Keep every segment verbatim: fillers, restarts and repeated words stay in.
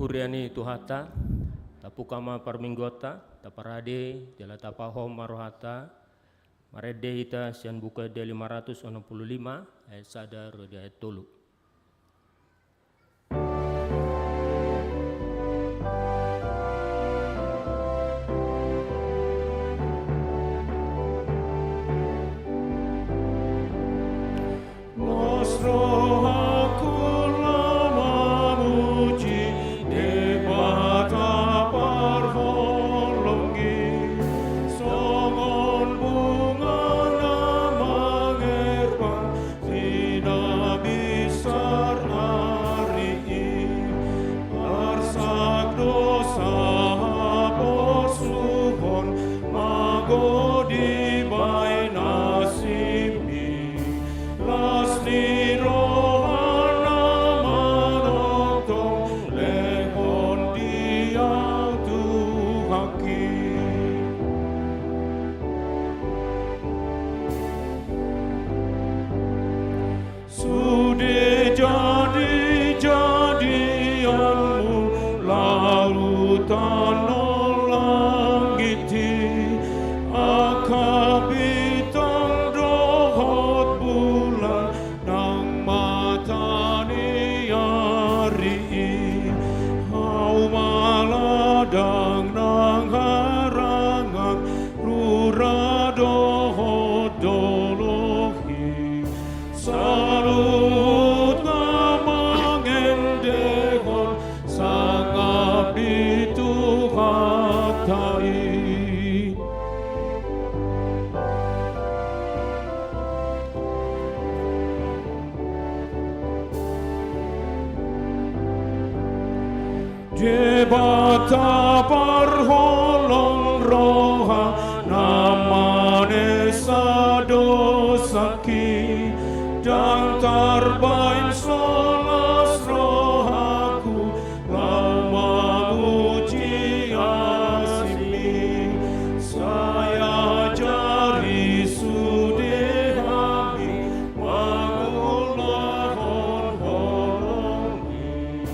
Huria ni Tuhanta, tabuka ma parmingguonta, taparade jala tapahom ma rohanta. Marende hita sian Buku Ende lima ratus onom pulu lima, ayat sada ro di ayat tolu. Las rohangku laho mamuji Debata parholong i, songon bunga na mangerbang di na binsar ari i. Arsak do sahaporsuhon mago dibaen asing i. Las ni rohana manongtong lehon di ahu Tuhanki. Sude jadi-jadianmu lautan dohot langit i, angka bintang dohot bulan nang mata ni ari i. Ahu ma ladang nang harangan, rura dohot dolok i. Saluhut na mangendehon sangap di Tuhanta i. Debata parholong roha na manesa dosangki, ndang tarbaen so las rohangku laho mamuji asingmi. Sai ajari sude hami mangulahon holongmi.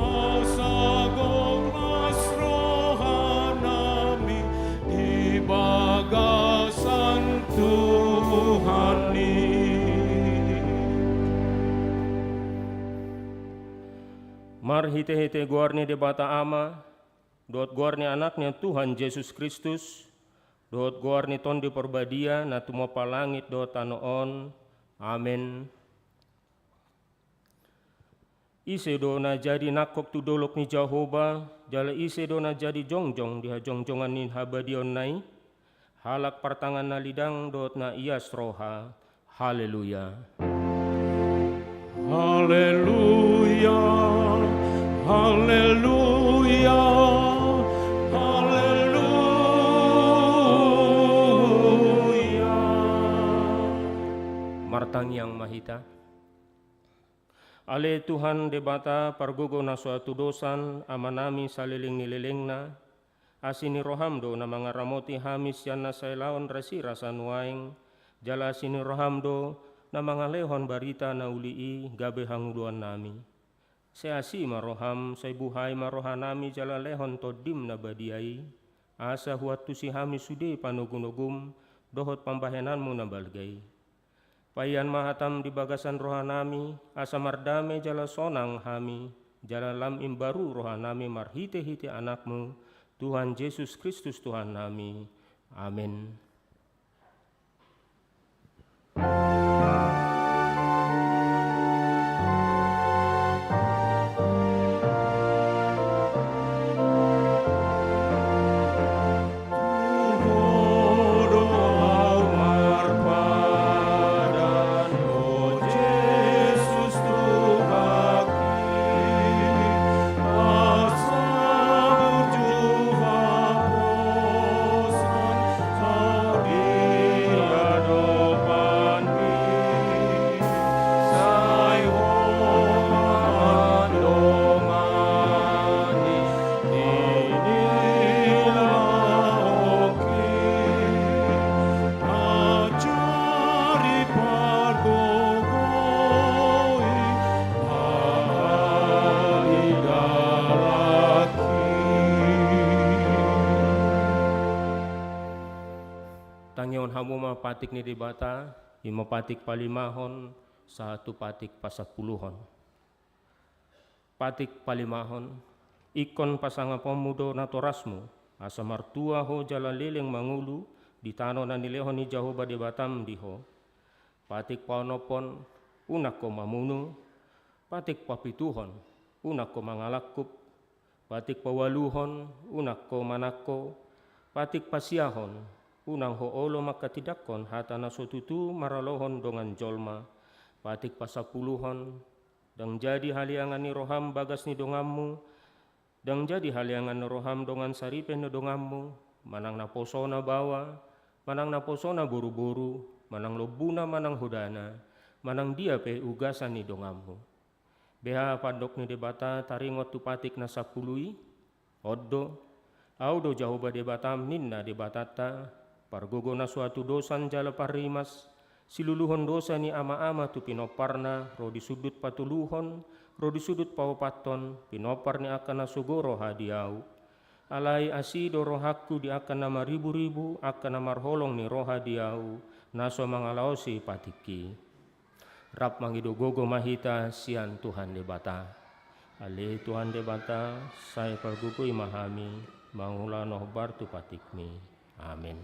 Asa gok las rohanami di bagasan Tuhan i. Marhite-hite goar ni Debata Ama, dohot goar ni Anakna Tuhan Jesus Kristus, dohot goar ni Tondi Parbadia na tumompa langit dohot tano on. Amen. Ise do na jadi nangkok tu dolok ni Jahowa, jala ise do na jadi jongjong di hajongjongan ni habadiaonna i? Halak partangan na lidang dohot na ias roha. Haleluya. Haleluya. Haleluya. Haleluya. Martangiang ma hita. Ale Tuhan Debata, pargogo na so hatudosan, Amanami saleleng ni lelengna, asi ni roham do na mangaramoti hami sian na sai laon rasirasa nuaeng, jala asi ni roham do na mangalehon barita na uli i gabe hangoluannami. Sai asi ma roham, sai buhai ma rohanami jala lehon Tondim na badia i, asa huantusi hami sude panogunogum dohot pambahenanmu na balga i. Paihon ma hatam di bagasan rohanami, asa mardame jala sonang hami, jala lam imbaru rohanami marhitehite Anakmu, Tuhan Jesus Kristus Tuhannami. Amen. Tangihon hamu ma patik ni Debata, i ma patik palimahon, sahat tu patik pasampuluhon. Patik palimahon, ingkon pasangaponmu do natorasmu, asa martua ho jala leleng mangolu di tano na nilehon ni Jahowa Debatam di ho. Patik paonomhon, unang ho mamunu. Patik papituhon, unang ho mangalangkup. Patik paualuhon, unang ho manangko. Patik pasiahon, unang ho olo manghatindanghon hata na so tutu maralohon dongan jolma. Patik pasampuluhon, ndang jadi haleangan ni roham bagas ni donganmu, ndang jadi haleangan ni roham dongan saripe ni donganmu, manang naposona baoa, manang naposona boruboru, manang lombuna, manang hodana, manang dia pe ugasan ni donganmu. Beha pandok ni Debata taringot tu patik na sampulu i? On do, Ahu do Jahowa Debatam, ninna Debatanta, pargogo na so hatudosan jala parrimas, siluluhon dosa ni amaama tu pinomparna, ro di sundut patoluhon, ro di sundut paopathon, pinompar ni angka na sogo roha di Ahu. Alai asi do rohangku di angka na mariburibu, angka na marholong ni roha di Ahu, na so mangalaosi patik i. Rap mangido gogo ma hita sian Tuhan Debata. Ale Tuhan Debata, sai pargogoi ma hami, mangula na hombar tu patikmi. Amen.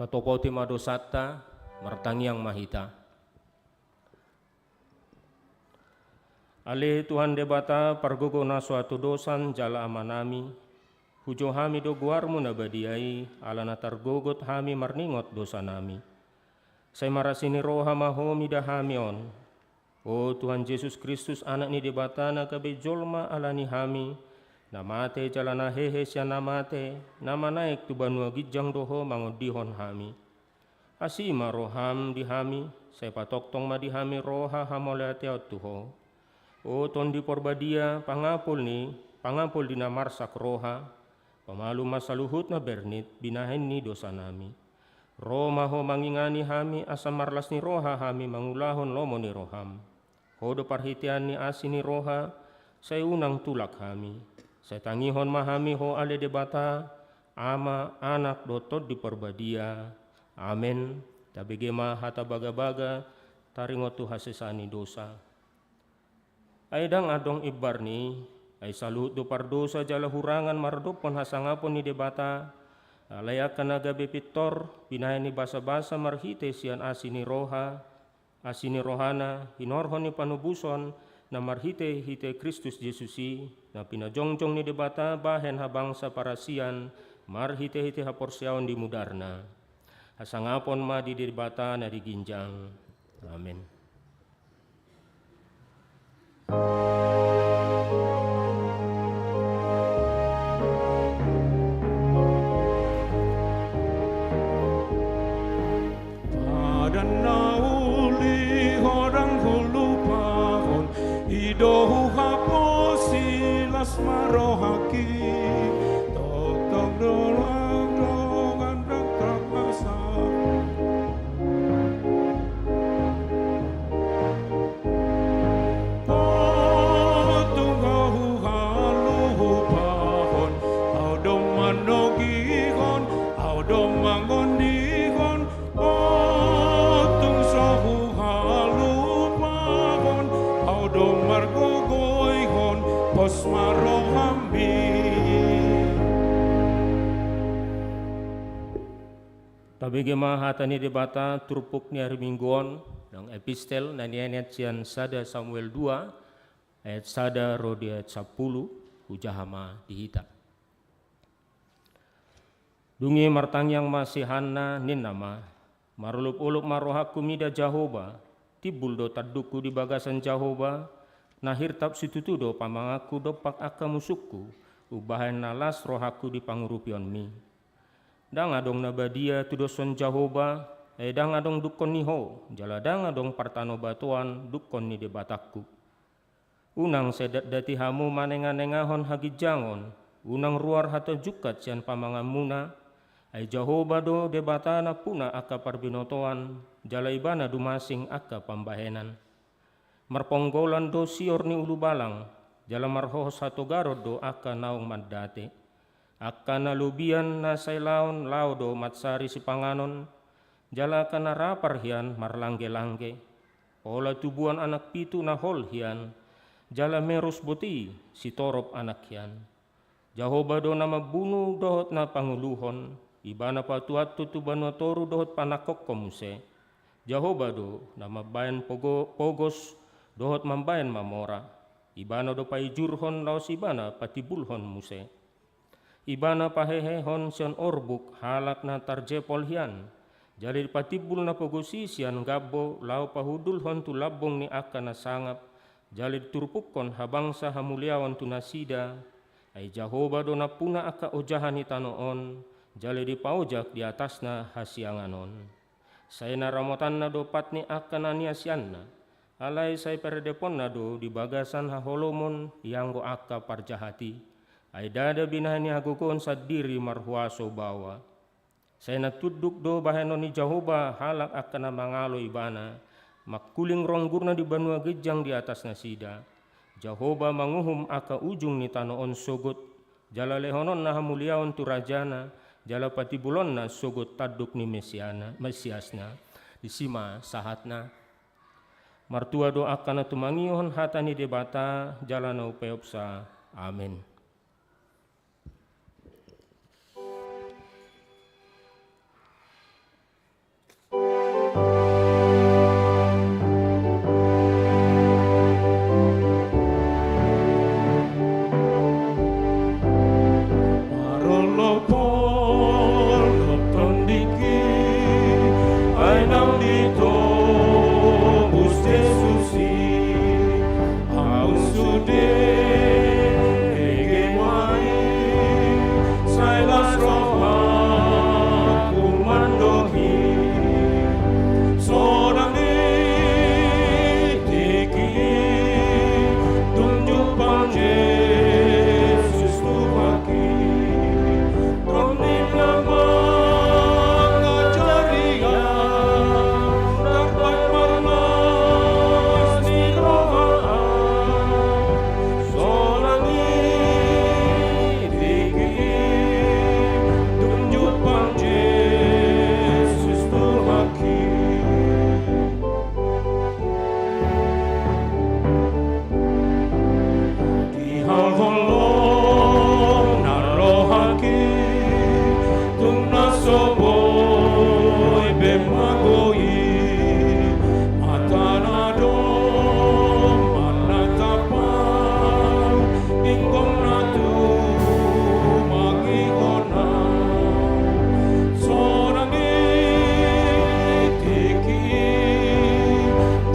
Topoti ma dosanta, martangiang ma hita. Ale Tuhan Debata, pargogo na so hatodosan jala Amanami, hujo hami do goarmu na badia i, ala na targogot hami marningot dosanami. Sai marasi ni roha ma Ho mida hami on. O Tuhan Jesus Kristus, Anak ni Debata na gabe jolma ala ni hami, na mate jala na hehe sian na mate, na manaek tu banua ginjang do Ho mangondihon hami. Asi ma roham di hami, sai patongtong ma di hami roha hamauliateon tu Ho. O Tondi Porbadia, pangapul ni, pangapul di na marsak roha, pamalum ma saluhutna bernit binahen ni dosanami. Ro ma Ho mangingani hami asa marlas ni roha hami mangulahon lomo ni roham. Ho do parhitean ni asi ni roha, sai unang tulak hami. Sai tangihon ma hami Ho ale Debata, Ama, Anak dohot Tondi Porbadia. Amen. Tabege ma hata bagabaga, taringot tu hasesaan ni dosa. Ai ndang adong imbar ni, ai saluhut do pardosa jala hurangan maradophon hasangapon ni Debata, alai angka na gabe pintor, binahen ni basabasa marhite sian asi ni roha, asi ni rohana, hinorhon ni panobuson, na marhitehite Kristus Jesus i, na pinajongjong ni Debata bahen habangsa parasian, marhitehite haporseaon di mudarna. Hasangapon ma di Debata na di ginjang. Amen. Padan na uli ho ndang hulupahon, i do huhaposi las ma rohangki, tongtong do lang dongan ndang tarasa. Tung ahu halupahon, ahu do manogihon, ahu do mangondihon, tung so huhalupahon, ahu do margogoihon, pos ma rohami. Tabege ma hata ni Debata turpuk ni ari Minggu on, nang epistel na nienet sian sada Samuel dua, ayat sada ro di ayat sampulu, hujaha ma di hita. Dung i martangiang ma si Hanna, ninna ma: Marolopolop ma rohangku mida Jahowa, timbul do tandukku di bagasan Jahowa, na hirtap situtu do pamanganku dompak angka musungku, umbahen na las rohangku di pangurupionmi. Ndang adong na badia tudoshon Jahowa, ai ndang adong dungkon ni Ho, jala ndang adong partanobatoan dungkon ni Debatangku. Unang sai datdati hamu manenganengahon haginjangon, unang ruar hata jungkat sian pamanganmuna, ai Jahowa do Debata nampuna angka parbinotoan, jala Ibana dumasing angka pambahenan. Marponggolan do sior ni ulubalang, jala marhohos hatogaron do angka naung mandate. Angka na lobian na sai laon laho do mansari sipanganon, jala angka na rapar hian marlanggelangge. Pola tubuan anak pitu na hol hian, jala merus boti sitorop anak hian. Jahowa do na mambunu dohot na panguluhon, Ibana patuathon tu banua toru dohot panangkokhon muse. Jahowa do na mambahen pogo-, pogos dohot mambahen mamora. Ibana do paijurhon laos Ibana patimbulhon muse. Ibana pahehehon sian orbuk halak na tarjepol hian, jala dipatimbul na pogos i sian gambo laho pahundulhon tu lambung ni angka na sangap, jala diturpukhon habangsa hamuliaon tu nasida. Ai Jahowa do nampuna angka ojahan ni tano on, jala dipaojak di atasna hasiangan on. Sai na ramotanna do pat ni angka na niasianna, alai sai paredeponna do di bagasan haholomon ianggo angka parjahat i. Ai ndada binahen ni hagogoon sandiri marhuaso baoa. Sai na tunduk do bahenon ni Jahowa halak angka na mangalo Ibana, mangkuling ronggurna di banua ginjang di atas nasida. Jahowa manguhum angka ujung ni tano on sogot, jala lehononna hamuliaon tu rajana, jala patimbulonna sogot tanduk ni Mesiana, Mesiasna. Disi ma sahatna. Martua do angka na tumangihon hata ni Debata, jala na umpeopsa. Amen. Marolopol dohot tondingki, ai naung ditobus Jesus i. Ahu sude, ege ma i, sai las rohangku mandok i. Sonang i tingki i, dung jumpang Jesus Tuhanki. Tondi na mangajari ahu, tarbaen marlas ni roha ahu. Sonang i tingki i, dung jumpang Jesus Tuhanki. Di haholongan rohangki, tung na so boi be magou i, mata na domma na tapang, ingkon na tumangihon ahu. Sonang i tingki i,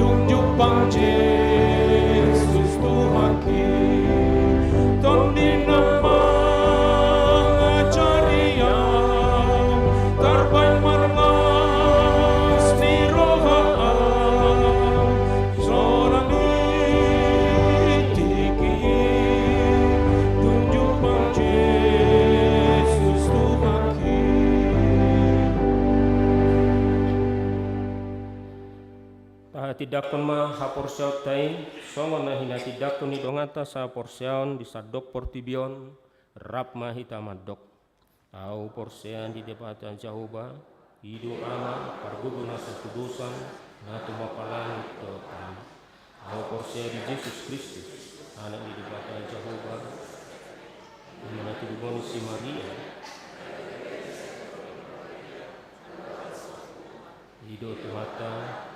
dung jumpang Jesus Tuhanki. Tondi na mangajari ahu, tarbaen marlas ni roha ahu. Sonang i tingki i, dung jumpang Jesus Tuhanki. Tahatindangkon ma haporseaonta i, songon na hinatindangkon ni donganta sahaporseaon di sandok portibi on, rap ma hita mandok. Ahu porsea di Debata Jahowa, i do Ama, parguru na so tudosan, na tumompa langit dohot tano. Ahu porsea di Jesus Kristus, Anak ni Debata Jahowa, i ma na tinadinghon ni si Maria, i do Tuhanta.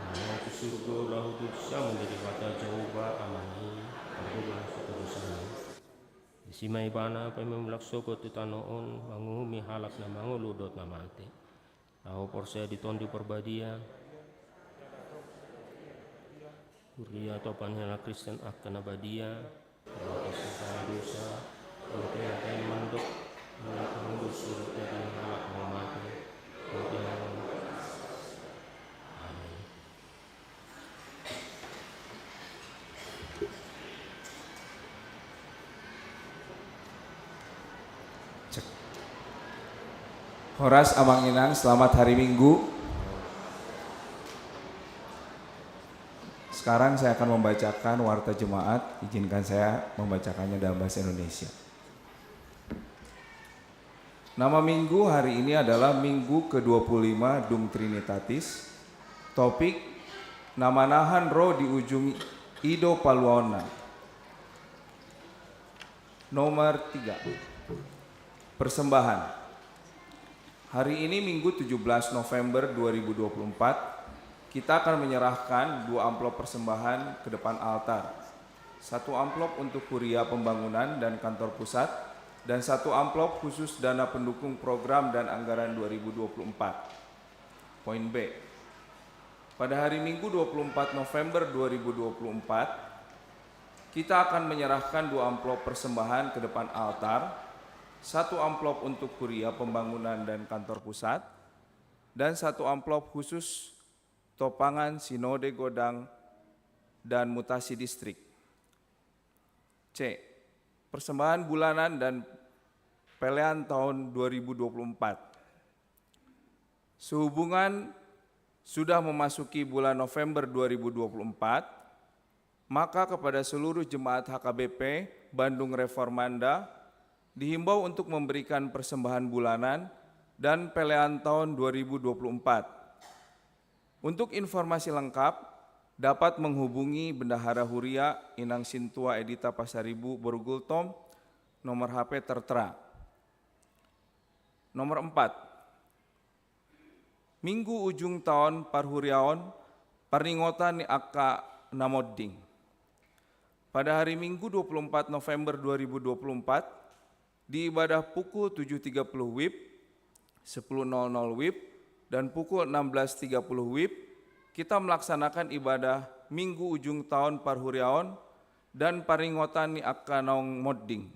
Nang tu surgo laho tu siamun ni Debata Jahowa Amanta i, parguru na so tudosan. Disi ma Ibana paima mulak sogot tu tano on, manguhumi halak na mangolu dohot na mate. Ahu porsea di Tondi Parbadia, Huria, Topan ni halak Kristen angka na badia, dohot dosa, dohot hata ni mandok, manang mangolu surut di halak na mate, dohot di halak. Amin. Cek. Horas Amang Inang, selamat hari Minggu. Sekarang saya akan membacakan Warta Jemaat, izinkan saya membacakannya dalam bahasa Indonesia. Nama Minggu hari ini adalah Minggu kedua puluh lima Dung Trinitatis. Topik: Na manahan ro di ujung i do paluaonna. Nomor tiga. Persembahan. Hari ini, Minggu tujuh belas November dua ribu dua puluh empat, kita akan menyerahkan dua amplop persembahan ke depan altar. Satu amplop untuk Huria Pembangunan dan Kantor Pusat, dan satu amplop khusus dana pendukung program dan anggaran dua ribu dua puluh empat. Poin B. Pada hari Minggu dua puluh empat November dua ribu dua puluh empat, kita akan menyerahkan dua amplop persembahan ke depan altar, satu amplop untuk Huria Pembangunan dan Kantor Pusat, dan satu amplop khusus Topangan Sinode Godang dan Mutasi Distrik. C. Persembahan bulanan dan pelean tahun dua ribu dua puluh empat. Sehubungan sudah memasuki bulan November dua ribu dua puluh empat, maka kepada seluruh jemaat H K B P Bandung Reformanda dihimbau untuk memberikan persembahan bulanan dan pelean tahun dua ribu dua puluh empat. Untuk informasi lengkap, dapat menghubungi Bendahara Huria Inang Sintua Edita Pasaribu Borgultom, nomor H P tertera. Nomor empat, Minggu ujung taon parhuriaon, parningotan ni angka na monding. Pada hari Minggu dua puluh empat November dua ribu dua puluh empat, di ibadah pukul tujuh tiga puluh WIB, sepuluh nol nol WIB, dan pukul enam belas tiga puluh WIB, kita melaksanakan ibadah Minggu ujung taon parhuriaon dan parningotan ni angka naung monding.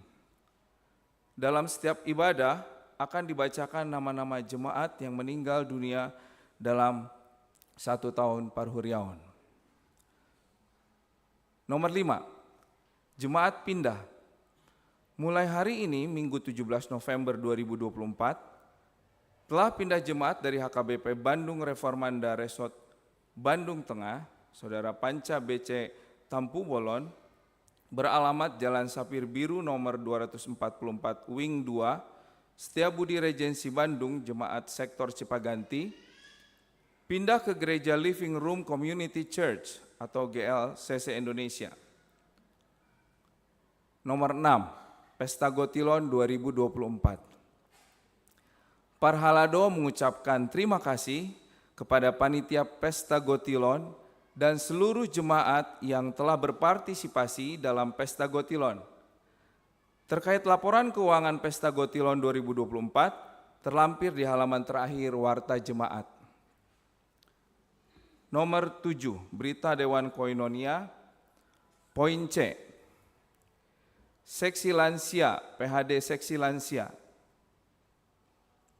Dalam setiap ibadah akan dibacakan nama-nama jemaat yang meninggal dunia dalam satu tahun parhuriaon. Nomor lima, jemaat pindah. Mulai hari ini, Minggu tujuh belas November dua ribu dua puluh empat, telah pindah jemaat dari H K B P Bandung Reformanda Resort Bandung Tengah, Saudara Panca B C Tampubolon, beralamat Jalan Sapir Biru nomor dua ratus empat puluh empat Wing dua, Setiabudi Regency Bandung, Jemaat Sektor Cipaganti, pindah ke Gereja Living Room Community Church atau G L C C Indonesia. Nomor enam, Pesta Gotilon dua ribu dua puluh empat. Parhalado mengucapkan terima kasih kepada panitia Pesta Gotilon dan seluruh jemaat yang telah berpartisipasi dalam Pesta Gotilon. Terkait laporan keuangan Pesta Gotilon dua ribu dua puluh empat, terlampir di halaman terakhir Warta Jemaat. Nomor tujuh, Berita Dewan Koinonia. Poin C, Seksi Lansia, P H D Seksi Lansia.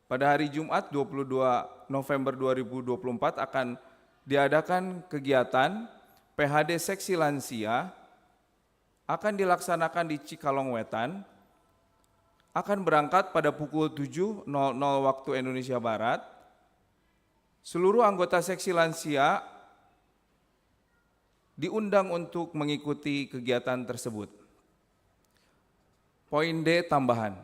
Pada hari Jumat dua puluh dua November dua ribu dua puluh empat akan diadakan kegiatan P H D Seksi Lansia, akan dilaksanakan di Cikalongwetan, akan berangkat pada pukul tujuh nol nol waktu Indonesia Barat. Seluruh anggota seksi lansia diundang untuk mengikuti kegiatan tersebut. Poin D tambahan.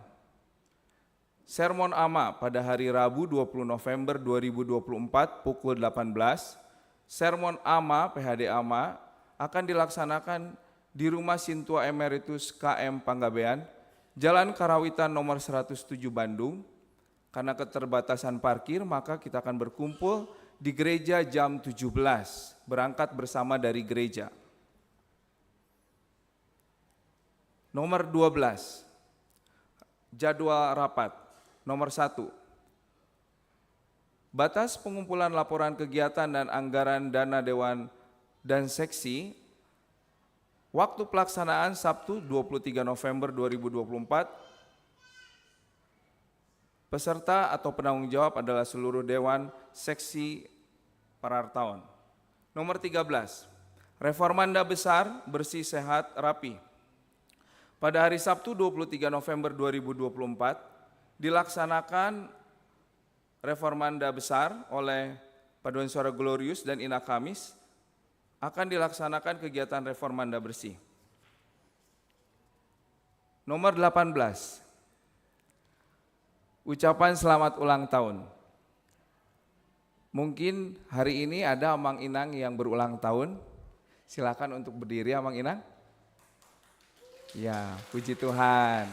Sermon Ama pada hari Rabu dua puluh November dua ribu dua puluh empat pukul delapan belas. Sermon Ama, P H D Ama, akan dilaksanakan di Rumah Sintua Emeritus K M Panggabean, Jalan Karawitan nomor seratus tujuh Bandung. Karena keterbatasan parkir, maka kita akan berkumpul di gereja jam tujuh belas, berangkat bersama dari gereja. Nomor dua belas, jadwal rapat. Nomor satu, batas pengumpulan laporan kegiatan dan anggaran dana dewan dan seksi. Waktu pelaksanaan Sabtu dua puluh tiga November dua ribu dua puluh empat. Peserta atau penanggung jawab adalah seluruh dewan seksi Parartaon. Nomor tiga belas, Reformanda Besar, bersih, sehat, rapi. Pada hari Sabtu dua puluh tiga November dua ribu dua puluh empat, dilaksanakan Reformanda Besar oleh Paduan Suara Glorius dan Ina Kamis, akan dilaksanakan kegiatan Reformanda Bersih. Nomor delapan belas, ucapan selamat ulang tahun. Mungkin hari ini ada Amang Inang yang berulang tahun. Silakan untuk berdiri, Amang Inang. Ya, puji Tuhan.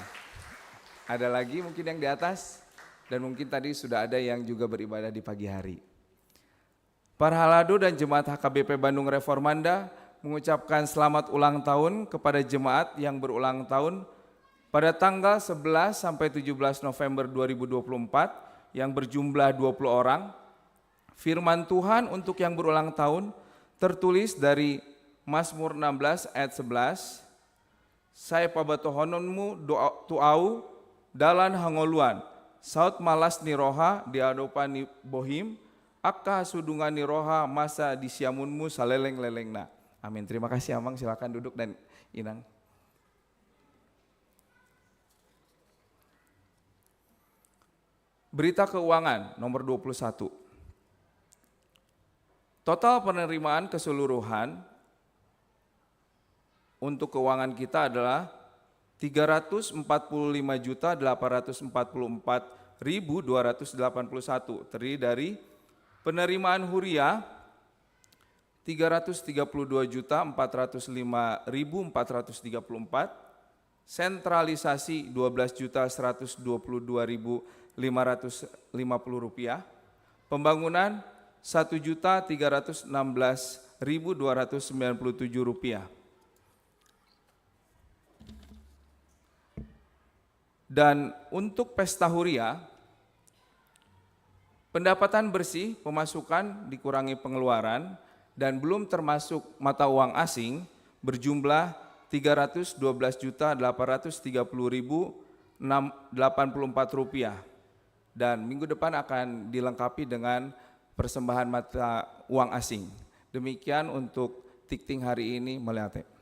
Ada lagi mungkin yang di atas? Dan mungkin tadi sudah ada yang juga beribadah di pagi hari. Parhalado dan Jemaat H K B P Bandung Reformanda mengucapkan selamat ulang tahun kepada jemaat yang berulang tahun pada tanggal sebelas sampai tujuh belas November dua ribu dua puluh empat, yang berjumlah dua puluh orang. Firman Tuhan untuk yang berulang tahun tertulis dari Mazmur enam belas ayat sebelas, "Sai pabatohononmu doa, tu ahu dalan hangoluan, saut ma las ni roha di adopan ni bohim, angka hasudungan ni roha masa di siamunmu saleleng-lelengna." Amin. Terima kasih, Amang. Silakan duduk dan Inang. Berita keuangan nomor dua puluh satu. Total penerimaan keseluruhan untuk keuangan kita adalah tiga ratus empat puluh lima juta delapan ratus empat puluh empat ribu dua ratus delapan puluh satu, terdiri dari penerimaan huria tiga ratus tiga puluh dua juta empat ratus lima ribu empat ratus tiga puluh empat, sentralisasi dua belas juta seratus dua puluh dua ribu lima ratus lima puluh rupiah, pembangunan satu juta tiga ratus enam belas ribu dua ratus sembilan puluh tujuh rupiah. Dan untuk pesta huria, pendapatan bersih pemasukan dikurangi pengeluaran dan belum termasuk mata uang asing berjumlah tiga ratus dua belas juta delapan ratus tiga puluh ribu delapan puluh empat rupiah. Dan minggu depan akan dilengkapi dengan persembahan mata uang asing. Demikian untuk Tikting hari ini, mauliate.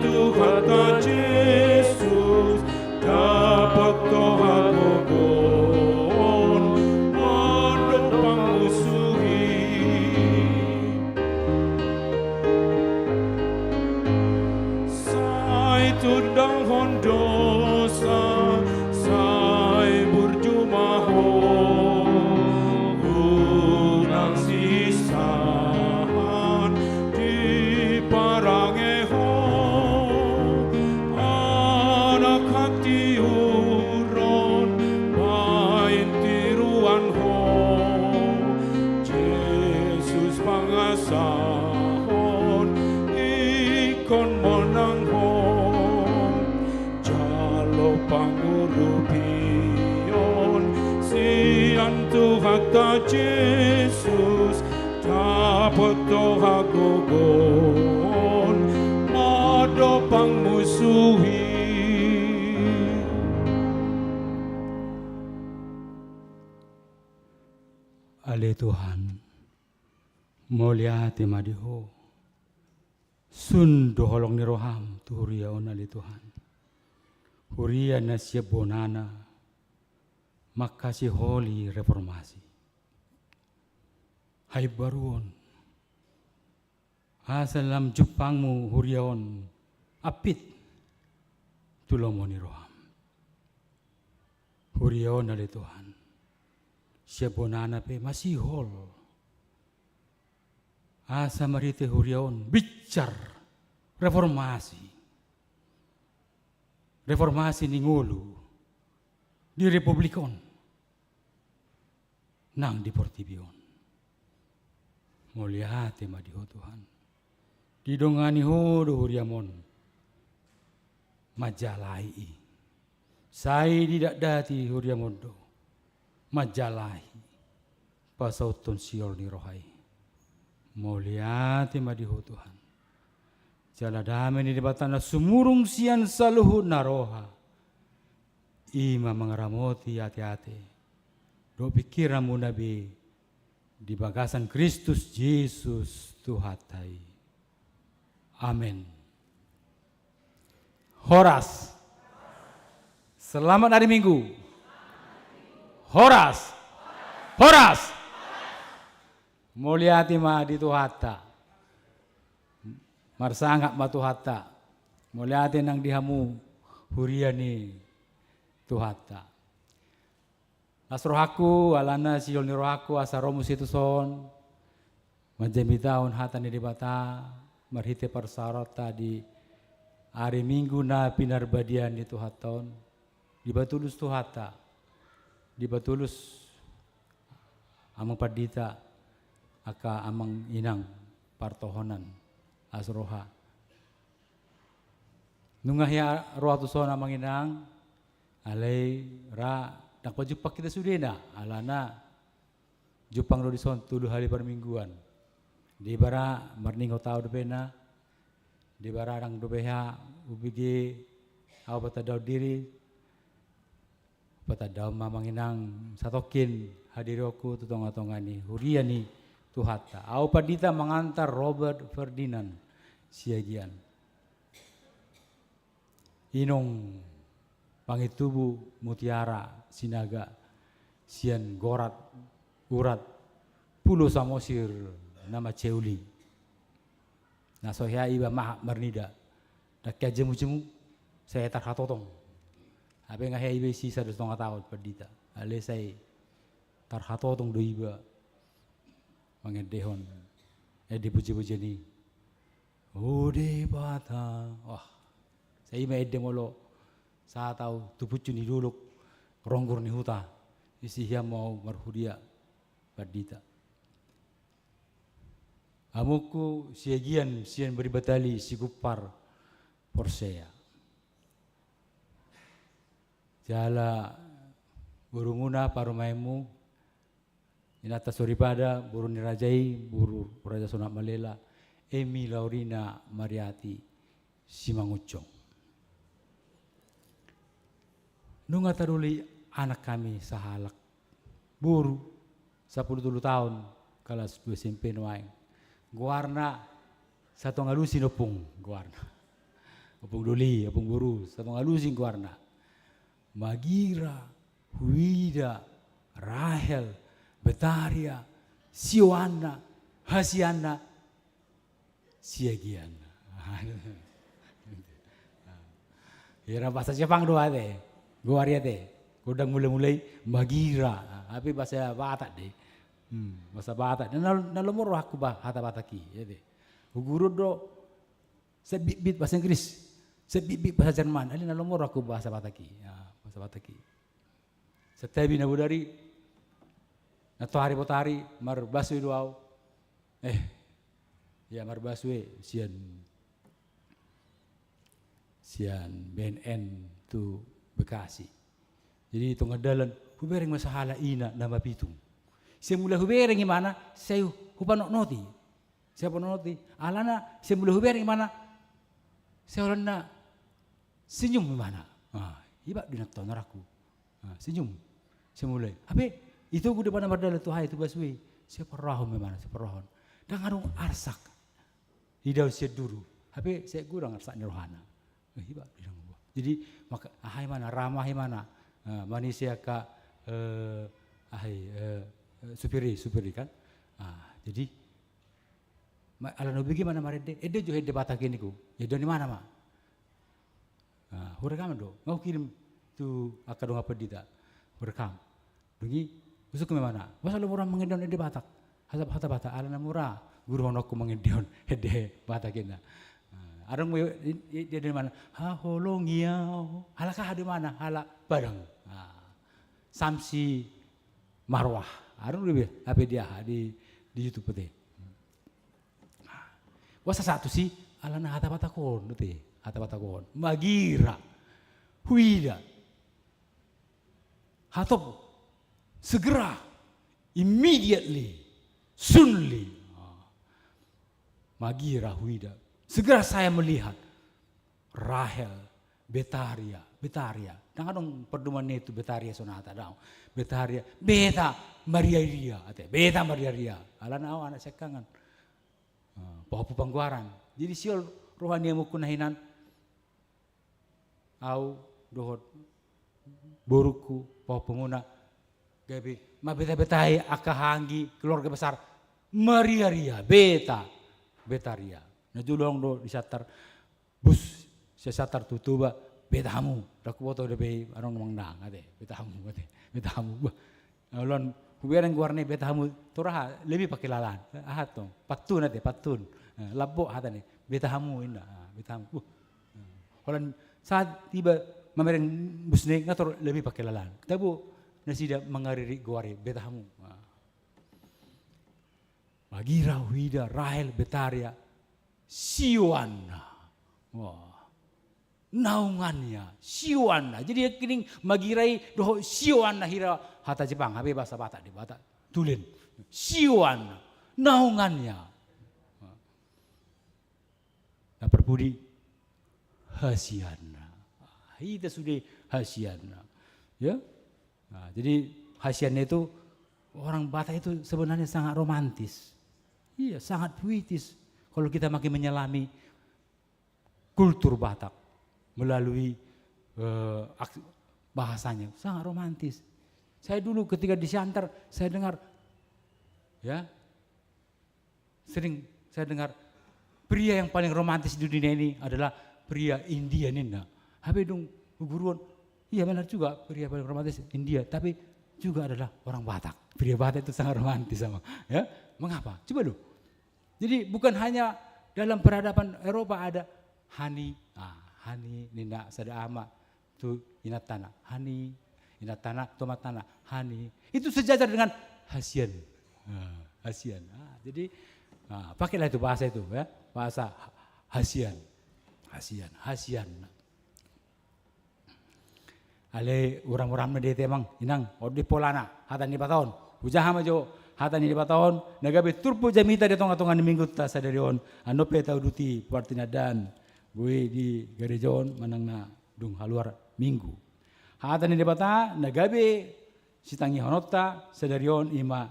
Tuhanta Jesus, dapot do hagogoon mandok pangmusuhi. Sai tundanghon dosa, sai burju ma ho, unang sisahan diparangehon. Anak hatiuron, baen tiruan ho, Jesus pangasahon, ingkon monang ho. Jalo pangurupion sian Tuhanta Jesus, dapot do hagogoon mandok pangmusuhi. Ale Tuhan, mauliate ma di Ho. Sun do holong ni roham tu huria on, ale Tuhan. Huria na sian bonana mangkasiholi reformasi, haimbaruon, asa lam jumpangmu huria on ampit tu lomo ni roham. Huria on, ale Tuhan, sian bonana pe masihol, asa marhite huria on binsar reformasi, reformasi ni ngolu di republik on nang di portibi on. Mauliate ma di Ho, Tuhan. Didongani Ho do huriam on manjalahi i. Sai didatdati huriam on do manjalahi pasauthon sihol ni roha i. Mauliate ma di Ho, Tuhan. Jala dame ni Debata na sumurung sian saluhutna roha, i ma mangaramoti ateate dohot pingkiranmuna be di bagasan Kristus Jesus Tuhanta i. Amen. Horas. Selamat hari Minggu. Horas. Horas. Mauliate ma di Tuhanta. Marsangap ma Tuhanta. Mauliate nang di hamu huria ni Tuhanta. Las rohangku, alana sihol ni rohangku asa ro muse tuson manjamitahon hata ni Debata marhite parsaoranta di ari Minggu na pinarbadiaan ni Tuhanta on. Dipatulus Tuhanta, dipatulus amang pandita, angka amang inang partohonan, las roha. Nunga hea roha tuson amang inang, alai ra ndang pajumpang hita sudena, alana jumpang do dison tolu hali parmingguan. Dibahen marningot au dope na, dibahen ndang dope hea hubege au patandahon diri, patandahon ma amang inang satongkin hadirionku tu tongatonga ni huria ni Tuhanta. Au pandita mangantar Robert Ferdinand Siagian. Inong Pangintubu Mutiara Sinaga sian Gorat Urat Pulo Samosir na mansai uli. Na so hea iba maha marnida, ndang hea jemujemu, sai tarhatotong. Hape nga hea iba i sisa do satonga taon pandita, alai sai tarhatotong do iba mangendehon ende pujipujian i. O Debata. Wah, sai ima ende molo sahat au tu puncu ni dolok ronggor ni huta, disi hian ma au marhuria pandita. Amongku Siagian sian Baribatali Sigumpar Porsea. Jala borumuna parumaenmu, inanta soripada, boru ni raja i, boru Raja Sonak Malela, Emi Laurina Mariati Simangunsong. Nunga tadoli anak hami sahalak, boru, sampulu tolu taon, kalas dua S M P nuaeng. Goarna Satonga Lusi Nompung goarna. Ompung Doli, Ompung Boru, Situmorang Alusing goarna. Magira huida Rahel, Betaria, sioanna, hasianna, siagianna. Ia, bahasa Jepang do ate. Goar i ate. Godang mulai-mulai magira. Hape bahasa Batak do i. Hmm, bahasa Batak. Na, na lomo rohangku ba-, hata Batak i, ate. Huguruhon do, set bitbit bahasa Inggris. Set bitbit bahasa Jerman. Alai na lomo rohangku bahasa Batak i. Ya, bahasa Batak i. Santabi na bodari, na tohari botari, marbasue do au. Eh, ya, marbasue sian, sian B N N tu Bekasi. Jadi, tonga dalan, hubereng ma sahala ina na mapitung. Sai mula hubereng imana, sai hupanotnoti. Sai hupanotnoti. Alana, sai mula hubereng imana, sai holan na senyum imana. Ah, iba do inanta on, rohangku. Ah, senyum. Sai mula i. Hape, itogu do imana mardalan tu aha i, tu basue i. Sai parrohahon ma imana, sai parrohahon. Ndang adong arsak. Idaon sian duru. Hape, sai godang arsak ni rohana. Eh, iba do inanta on. Jadi, maka, aha imana, ramah imana. Ah, manise angka, eh, aha i, eh, eh, supir i, supir i kan. Ah, jadi, ma-, alana hubege imana marende, ende jo ende Batak i ningku. Ende on imana ma. Ah, hurekam do. Nga hukirim tu angka dongan pandita. Hurekam. Dung i, husungkun ma imana. Boasa lomo roham mangendehon ende Batak? Hata, hata Batak, alana mura guruhononku mangendehon ende Batak, ninna. Ah, adong be i, i, dia do imana. Haholongi au. Halak aha do imana? Halak Padang. Ah. Samsi Marwah. Adong do be, hape di aha, di, di YouTube ate. Boasa sahat tusi, alana hata Batak on, ate, hata Batak on. Magira. Huida. Hatop. Segera. Immediately. Soonly. Magira huida. Segera saya melihat. Rahel, Betaria, Betaria. Ndang adong pardomuan ni i tu Betaria Sonata, daong. Betaria, Beta Mariaria, ate, Beta Mariaria. Alana au anak siangkangan. Ah, pahompu Panggoaran. Jadi sihol roha ni amongku na hinan. Au dohot borungku, pahompumuna, gabe mambeta-betai angka hahaanggi keluarga besar Mariaria, Beta, Betaria. Najolo adong do di Siantar, bus sian Siantar tu Toba, Beta hamu. Ndang huboto dope i, adong na manang, ate, Beta hamu, ate, Beta hamu. Bah, oloan hubereng goarna i, Beta hamu, tor aha, lebih pangkilalaan. Aha tong, pantun, ate, pantun. Eh, lambok hata ni, Beta hamu, ninna. Ah, Beta hamu. Bah. Holan sahat iba mamereng bus ni, nga tor lebih pangkilalaan. Tabo nasida mangaririk goar i, Beta hamu. Ah. Magira huida Rahel, Betaria, sioanna. Wah. Naungannya, sioanna. Jadi, nangkining magira i dohot sioanna, hira hata Jepang, hape bahasa Batak do, Batak tulen. Sioanna. Naungannya. Na parpudi, hasianna. Hita sude hasianna. Ya? Nah, jadi hasianna itu, orang Batak itu sebenarnya sangat romantis. Iya, sangat puitis. Kalau kita makin menyelami kultur Batak melalui, eh, aks-, bahasanya, sangat romantis. Saya dulu ketika di Siantar, saya dengar, ya, sering saya dengar, pria yang paling romantis di dunia ini adalah pria India, ninna. Hape dung huguruhon, iya benar juga, pria paling romantis India, tapi juga adalah orang Batak. Pria Batak itu sangat romantis, sama. Ya, mengapa? Coba lu. Jadi, bukan hanya dalam peradaban Eropa ada honey, ah, honey, ninna sada ama tu inantana, honey, inantana tu amatana, honey. Itu sejajar dengan hasian. Nah, hasian. Ah, jadi, ah, pakailah itu bahasa itu, ya. Bahasa ha-, hasian. Hasian, hasian. Alai uram-uram na di hita, amang inang, on do polana hata ni Debata on. Hujaha ma jo hata ni Debata on, na gabe turpuk jamita di tonga-tonga ni minggunta sadari on, annon pe tauduti partinandaan boi di gareja on manang na dung haluar Minggu. Hata ni Debata na gabe sitangihononta sadari on i ma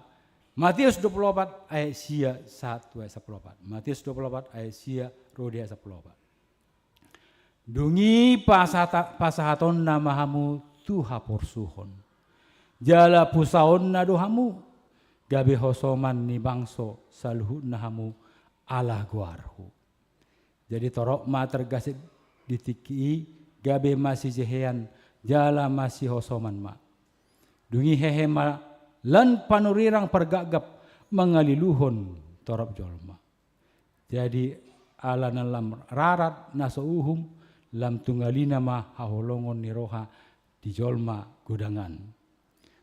Mateus dua pulu opat ayat sia sahat tu ayat sampulu opat. Mateus dua pulu opat ayat sia ro di ayat sampulu opat. Dung i pasata-, pasahatonna ma hamu tu haporsuhon. Jala pusaonna do hamu, gabe hosoman ni bangso saluhutna hamu ala goarhu. Jadi torop ma targasip di tingki i, gabe masijehean jala masihosoman ma. Dung i hehe ma lan panurirang pargapgap mangaliluhon torop jolma. Jadi ala na lam rarat na so uhum, lam tungalina ma haholongon ni roha di jolma godangan.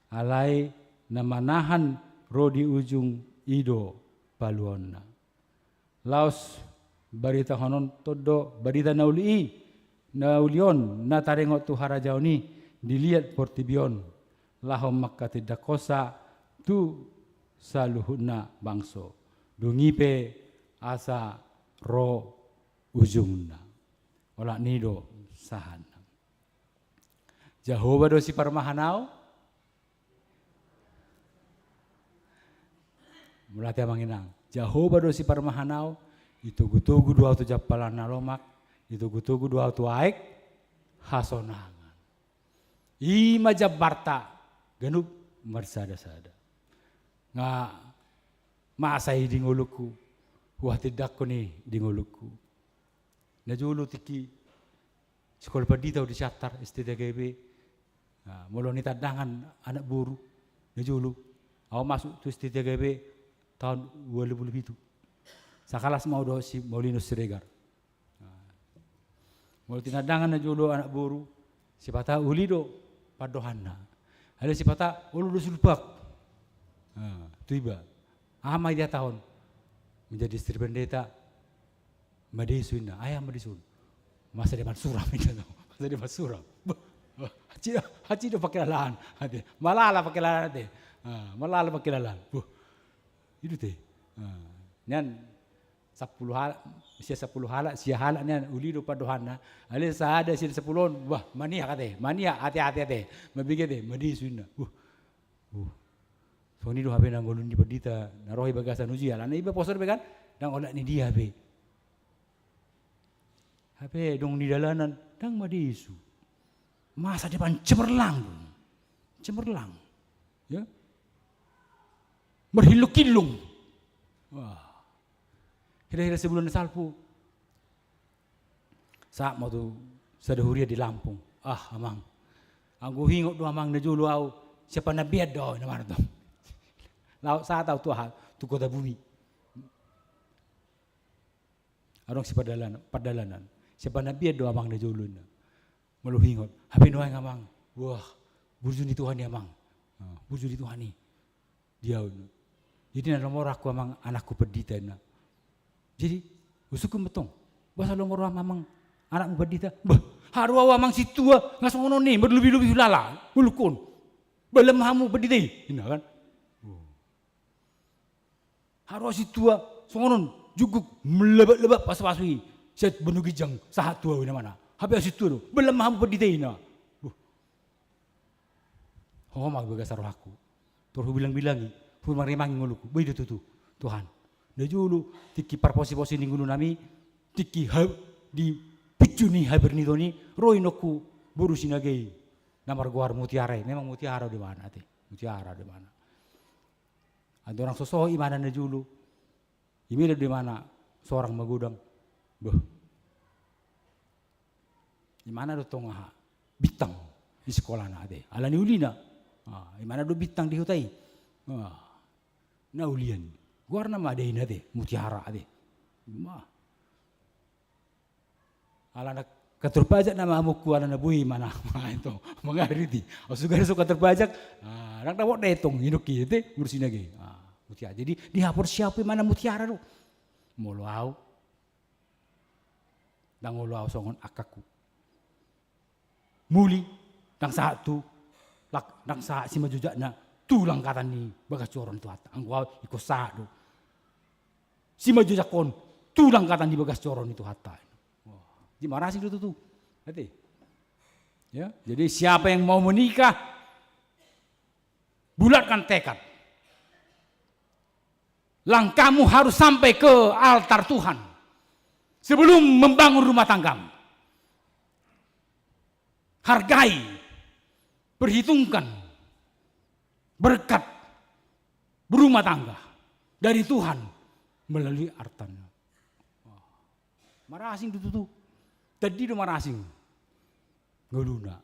Alai na manahan ro di ujung i do paluaonna. Laos baritahonon do barita na uli i, na uli on na taringot tu harajaon i di liat portibi on, laho manghatindanghonsa tu saluhutna bangso. Dung i pe asa ro ujungna. Olat ni i do sahatna. Jahowa do siparmahan au. Mauliate amang inang. Jahowa do siparmahan au. Itogutogu do au tu jampalan na lomak. Itogutogu do au tu aek hasonangan. I ma jambarta ganup marsadasada. Nga masa i di ngolungku, huhatindangkon i di ngolungku. Najolo tingki Sikola pandita au di Siantar, S T T H K B. Nah, molo nitandangan anak boru, najolo. Au masuk tu S T T H K B tahun ualu pulu pitu. Sakalas ma au dohot si Maulinus Siregar. Nah, molo tinandangan najolo anak boru, sipata uli do pandohanna. Alai sipata olo do sulpak. Nah, tu iba. Aha ma dihatahon? Menjadi istri pendeta, madesu inna, ai aha madesu on? Masa depan suram inna, masa depan suram. Bah, bah, hansit, hansit do pangkilalaan, ate. Malala pangkilalaan, ate. Ah, malala pangkilalaan. Bah, i do te. Ah, nian sampulu halak, sia sampulu halak, sia halak nian uli do pandohanna. Alai sada sian sampulu on, bah, maniak ate, maniak, ate, ate, ate. Mabege ate, madesu inna. Bah, Uh. Songon i do hape na ngolu ni pandita na ro i bagasan uji, alana iba poso dope kan, ndang olat ni dia hape. Hape dung di dalanan, ndang madesu. Masa depan cemerlang. Cemerlang. Ya. Marhillung-hillung. Wah. Hira-hira sebulan salpu. Sahat ma tu sada huria di Lampung. Ah, amang. Anggo huingot do amang najolo au, sian Panambian do au, inna ma tu. Laho sahat au tu aha, tu Kota Bumi. Adong si pardalanan, pardalanan. Sian Panambian do amang najolo inna. Molo huingot. Hape nuaeng amang. Wah, burju ni Tuhan i amang. Ah, burju ni Tuhan i. Dia on. Jadi na lomo rohangku amang anakku pandita inna. Jadi, husungkun ma tong. Boasa lomo roham amang anakmu pandita? Bah, haru au amang sintua, nga songon on i, marlobi-lobi hulala, ngolungkon. Bahen ma hamu pandita i, inna kan. Oh. Haru au sintua, songon on, juguk, melebat-lebat, pasu-pasu i. Sian Banua Ginjang, sahat tu au inna ma na. Hape au sintua do, bahen ma hamu pandita i, inna. Bah. Hoho ma bagasan rohangku. Tor hubilang-bilangi, humarimangi ngolungku. Bah, i do tutu, Tuhan. Najolo, tingki parposi-posi ni ngolunami, tingki ha-, di pucuk ni habirniton i, ro inongku, boru Sinaga i. Na margoar Mutiara i, memang Mutiara do imana, ate. Mutiara do imana. Andorang so sohot imana najolo. Imela do imana sorang magodang. Bah. Imana do tong aha, bintang di sikolana ate. Ala ni ulina. Ah, imana do bintang di huta i. Ah, na ulian. Goarna ma daina ate, Mutiara ate. Bah. Alana kantor pajak nama amongku, alana boi ma na, ma ito, mangariti. Au sugar so kantor pajak, ah, ndang dapot da i tong, inongki ate, boru Sinaga i. Ah, Mutiara. Jadi, dihaporseai imana Mutiara do. Molo au, ndang olo au songon angkangku. Muli, ndang sahat tu, lak-, ndang sahat simanjojakna, tu langkatan ni bagas joro ni Tuhanta. Anggo au, ingkon sahat do. Simanjojakhon, tu langkatan ni bagas joro ni Tuhanta. Wah, jadi marasi do tutu. Ate. Ya, jadi siapa yang mau menikah, bulatkan tekad. Langkahmu harus sampai ke altar Tuhan sebelum membangun rumah tanggamu. hargai, perhitungkan berkat berumah tangga dari Tuhan melalui artanna. Marasing do tutu. Tadi do marasing ngoluna.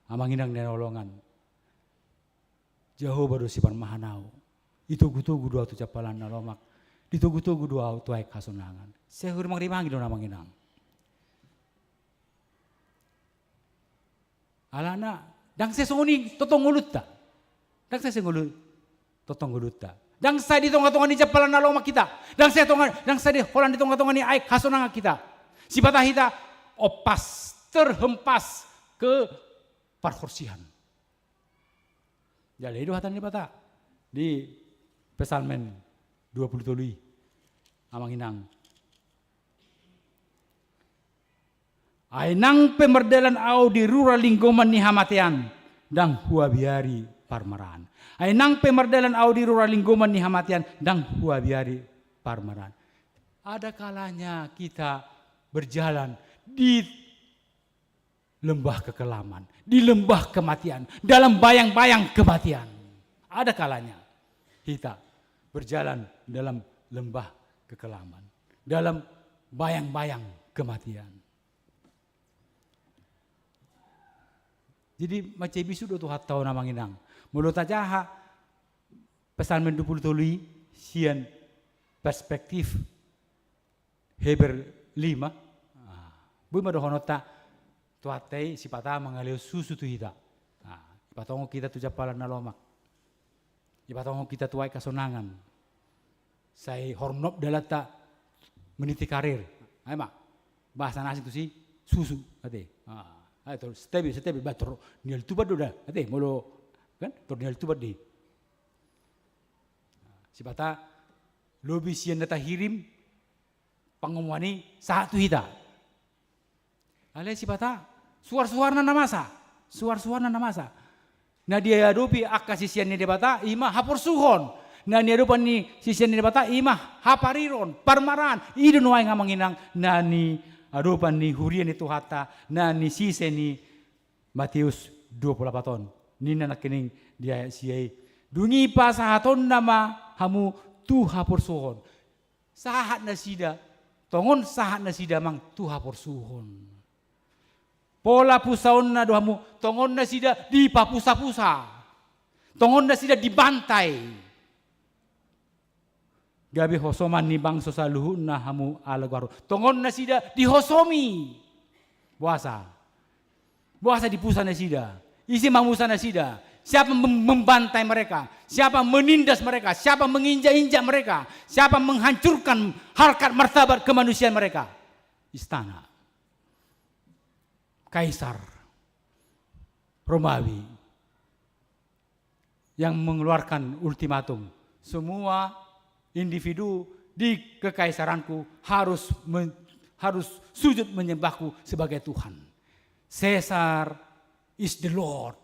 Amang inang na hinaholongan, Jahowa do siparmahan ahu. Ditogutogu do ahu tu jampalan na lomak. Ditogutogu do ahu tu aek hasonangan. Sai hurimangrimangi do na amang inang. Alana, ndang sai songon i tongtong ngolunta. Ndang sai songon i tongtong ngolunta. Ndang sai di tongatonga ni jampalan na lomak hita. Ndang sai tonga, ndang sai di holan di tongatonga ni aek hasonangan hita. Sipata hita ompas, terhempas ke parhorsihan. Jala i do hata ni Debata di Psalmen dua pulu tolu i, amang inang. Ai nang pe mardalan ahu di rura linggoman ni hamatean, ndang huabiari parmaraan. Ai nang pe mardalan ahu di rura linggoman ni hamatean, ndang huabiari parmaraan. Ada kalanya kita berjalan di lembah kekelaman, di lembah kematian, dalam bayang-bayang kematian. Ada kalanya kita berjalan dalam lembah kekelaman, dalam bayang-bayang kematian. Jadi, mansai bisuk do Tuhanta on, amang inang. Molo tajaha Psalmen dua pulu tolu i sian perspektif Heber lima. Ah, boi ma dohononta, Tuhanta i sipata mangalehon susu tu hita. Ah, ipatongon hita tu jampalan na lomak. Ipatongon hita tu aek hasonangan. Sai hornop dalanta meniti karir. Ai ma, bahasa na asing tusi, susu, ate. Ah, ai tor, setebi, setebi, ba tor nial tubat do da. Ate, molo, kan, tor nial tubat di. Sipata lobi sian na tahirim, pangomoan i sahat tu hita. Alai sipata, suarsuarna na masa, suarsuarna na masa. Na diadopi angka sisean ni Debata, i ma haporsuhon. Na niadopan ni sisean ni Debata, i ma hapariron, parmaraan. I do nuaeng, amang inang, na niadopan ni huria ni Tuhanta, na nisise ni Mateus dua pulu opat on. Ninna nangkining di ayat sia i, dung i pasahatonna ma hamu tu haporsuhon. Sahat nasida, tongon sahat nasida, amang, tu haporsuhon. Pola pusaonna do hamu, tongon nasida dipapusapusa. Tongon nasida dibantai. Gabe hosoman ni bangso saluhutna hamu ala goarhu. Tongon nasida dihosomi. Boasa? Boasa dipusa nasida? Ise mamusa nasida? Siapa mem-, membantai mereka? Siapa menindas mereka? Siapa menginjak-injak mereka? Siapa menghancurkan harkat martabat kemanusiaan mereka? Istana. Kaisar Romawi yang mengeluarkan ultimatum. Semua individu di kekaisaranku harus men-, harus sujud menyembahku sebagai Tuhan. Caesar is the Lord.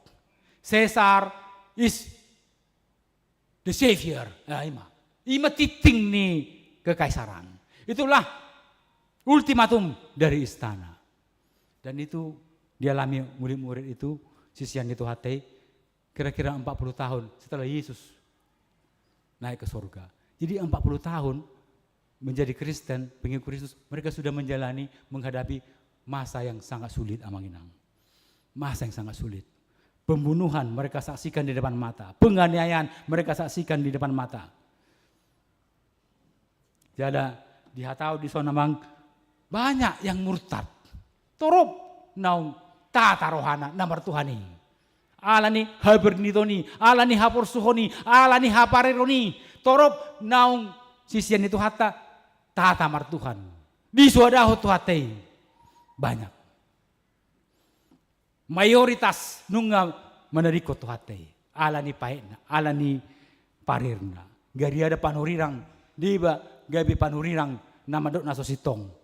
Caesar is the Savior. Ah, i ma. I ma tingting ni kekaisaran. Itulah ultimatum dari istana. Dan itu dialami murid-murid itu, sisean ni Tuhanta i, kira-kira empat puluh tahun setelah Yesus naik ke surga. Jadi, empat puluh tahun menjadi Kristen, pengikut Kristus, mereka sudah menjalani, menghadapi masa yang sangat sulit, amang inang. Masa yang sangat sulit. Pembunuhan mereka saksikan di depan mata. Penganiayaan mereka saksikan di depan mata. Jala dihatahon dison, amang, banyak yang murtad. Torop naung tata rohana na martuhan i. Ala ni haberniton i, ala ni haporsuhon i, ala ni hapariron i. Torop naung sisean ni Tuhanta tata martuhan. Disoadahon Tuhanta i. Banyak. Mayoritas nunga manadingkon Tuhanta i. Ala ni paetna, ala ni parirna. Gariada panurirang, deba gabe panurirang na mandok na so sintong.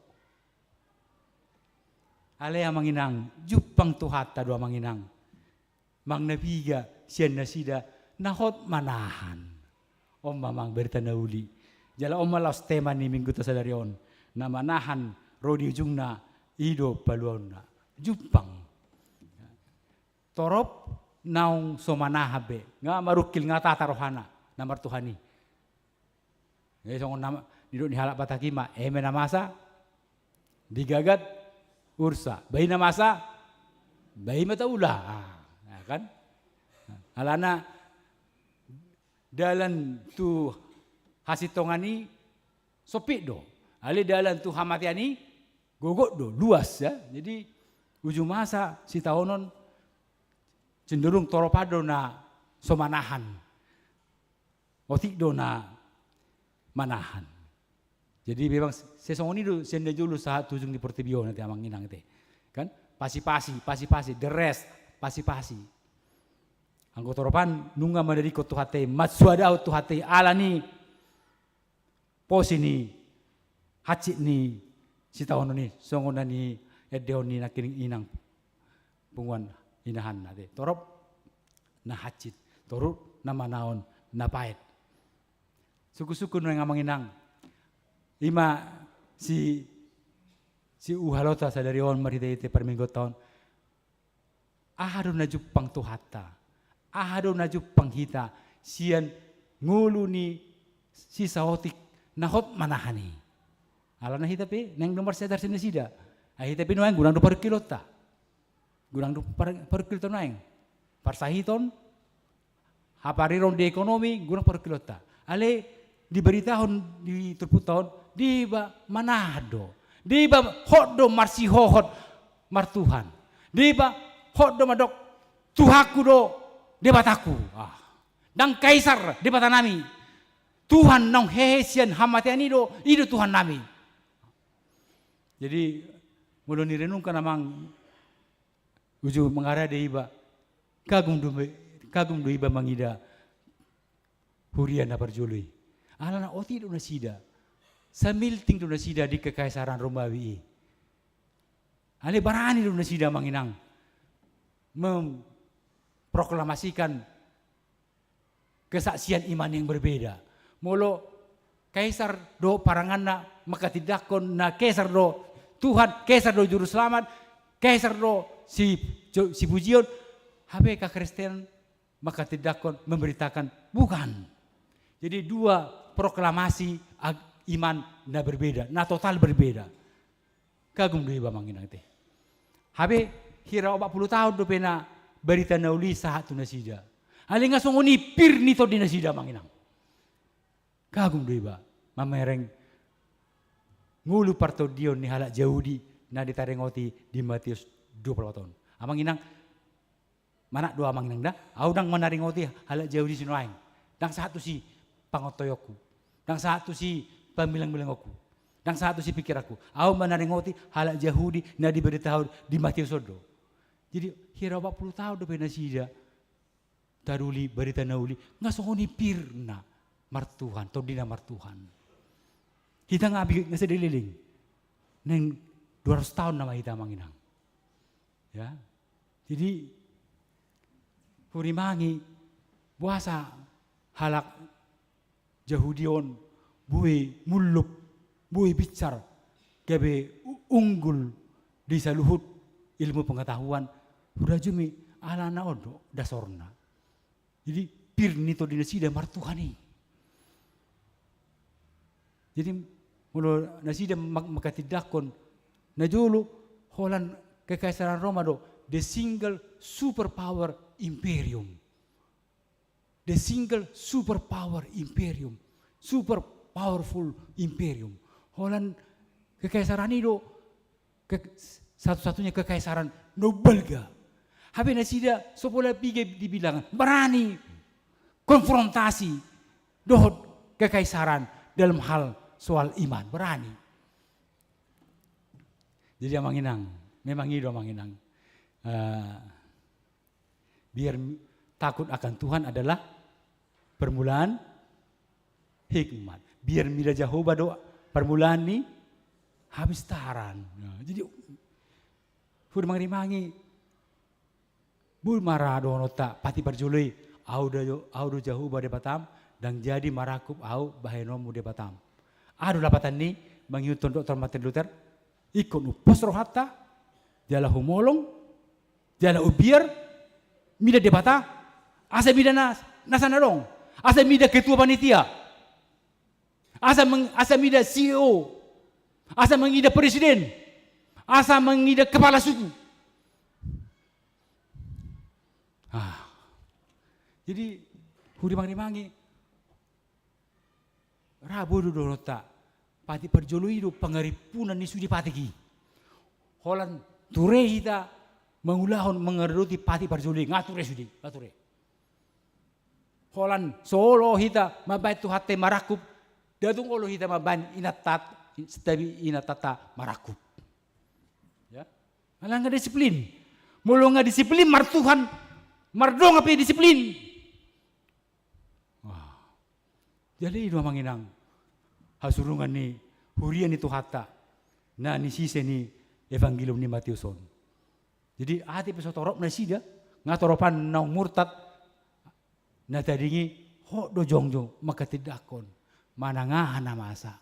Alai, amang inang, jumpang Tuhanta do, amang inang. Manang na piga sian nasida na hot manahan. On ma, amang, barita na uli. Jala on ma laos tema ni mingguta sadari on. Na manahan ro di ujungna, i do paluaonna. Jumpang. Torop naung so manahan be, nga marungkil, nga tata rohana na martuhan i. Jadi songon na nidok ni halak Batak i ma, eme na masa digagat ursa, bai na masa bai ma taula. Ah, ya kan? Alana dalan tu hasintongan i sempit do. Alai dalan tu hamatean i gogot do, luas, ya. Jadi ujung masa sitaonon cenderung toropan do na so manahan. Otik do na manahan. Jadi memang sesongon i do sian na jolo sahat tu ujung ni portibi on, ate amang inang, ate. Kan? Pasi-pasi, pasi-pasi, the rest, pasi-pasi. Anggo toropan nunga manadingkon Tuhanta i, mansuadahon Tuhanta i, alani posi ni hansit ni sitaonon i, songon na niendehon ni nangkining inang punguan inahanna, ate. Torop na hansit, torop na manaon na paet. Sungkun-sungkun nuaeng amang inang. I ma si, siuhalonta sadari on marhite-hite parmingguonta on. Aha do na jumpang Tuhanta? Aha do na jumpang hita sian ngolu ni si saotik na hot manahan i? Alana hita pe naeng do marsiadar sian nasida. Ai hita pe nuaeng godang do parungkilonta. Godang do par-, parungkilonta nuaeng. Parsahiton, hapariron di ekonomi, godang parungkilonta. Alai diberitahon di turpukta on, deba manahan do. Deba hot do marsihohot martuhan. Deba hot do mandok, Tuhanku do Debatangku. Ah. Ndang kaisar debatanami. Tuhan naung hehe sian hamatean i do, i do Tuhannami. Jadi, molo nirenungkan amang, uju mangarade iba, kagum do, kagum do iba mangida huria na parjolo i. Alana otik do nasida, samilting do nasida di kekaisaran Romawi i. Alai barani do nasida amang inang memproklamasikan kesaksian iman yang berbeda. Molo kaisar do paranganna mangkatindangkon na kesar do Tuhan, kesar do Juruselamat, kesar do si, sipujion, hape kakristenan mangkatindangkon, memberitakan, bukan. Jadi dua proklamasi ag-, iman na berbeda, na total berbeda. Kagum do iba amang inang, ate. Hape hira opat pulu taon dope na barita na uli sahat tu nasida. Alai nga songon i pir ni tondi nasida amang inang. Kagum do iba mamereng ngolu partondion ni halak Jahudi na ditaringoti di Matius dua pulu opat on. Amang inang, manat do amang inang da, ahu ndang manaringoti halak Jahudi sinuaeng. Ndang sahat tusi pangontoyonku. Ndang sahat tusi pambilangbilangonku. Ndang sahat tusi pikiranku. Ahu manaringoti halak Jahudi na diberitahon di Matius on do. Jadi hira opat pulu taon dope nasida taruli barita na uli, nga songon i pirna martuhan, tondina martuhan. Hita nga abis, nga sada leleng. Naeng dua ratus taon nama hita amang inang. Ya. Jadi, hurimangi, boasa halak Jahudi on boi mullup, boi binsar, gabe u-, unggul di saluhut ilmu pengetahuan, hurajumi alana on do dasorna. Jadi, pir ni tondi nasida martuhan i. Jadi, molo nasida mak-, mangkatindangkon, na jolo holan kekaisaran Roma do, the single superpower imperium. The single superpower imperium. Super powerful imperium. Holan kekaisaran i do, ke-, satu-satunya kekaisaran na umbalga. Hape nasida so pola piga dibilang, barani konfrontasi dohot kekaisaran dalam hal soal iman, barani. Jadi amang inang, memang i do amang inang. Eh, biar m-, takut akan Tuhan adalah permulaan hikmat. Biar mida Jahowa do parmulaan ni habistaran. Nah, jadi, hurimangi, boi ma ra dohononta pati parjolo i, ahu do, ahu do Jahowa Debatam, ndang jadi marangkup ahu bahenonmu Debatam. Aha do lapatan ni mangihuthon Doktor Martin Luther? Ingkon umpos rohanta, jala humolong, jala umbiar, mida Debata, asa mida na, nasa na adong, asa mida ketua panitia, asa meng-, asa mida C E O, asa mangida presiden, asa mangida kepala suku. Ah. Jadi, hurimang-rimangi, ra bodo dohononta, patik parjolo i do pangarimpunan ni sude patik i. Holan ture hita mangulahon mangaradoti patik parjolo i, nga ture sude, nga ture. Holan so olo hita mambahen Tuhanta i marangkup, ndang tung olo hita mambahen inantat-, santabi inantanta marangkup. Ya. Alana nga disiplin. Molo nga disiplin martuhan, mardongan pe disiplin. Wah. Jadi i do amang inang hasurungan ni huria ni Tuhanta na nisise ni Evangelium ni Mateus on. Jadi ate pe so torop nasida, nga toropan naung murtad, na tading i hot do jongjong manghatindanghon, manang aha na masa.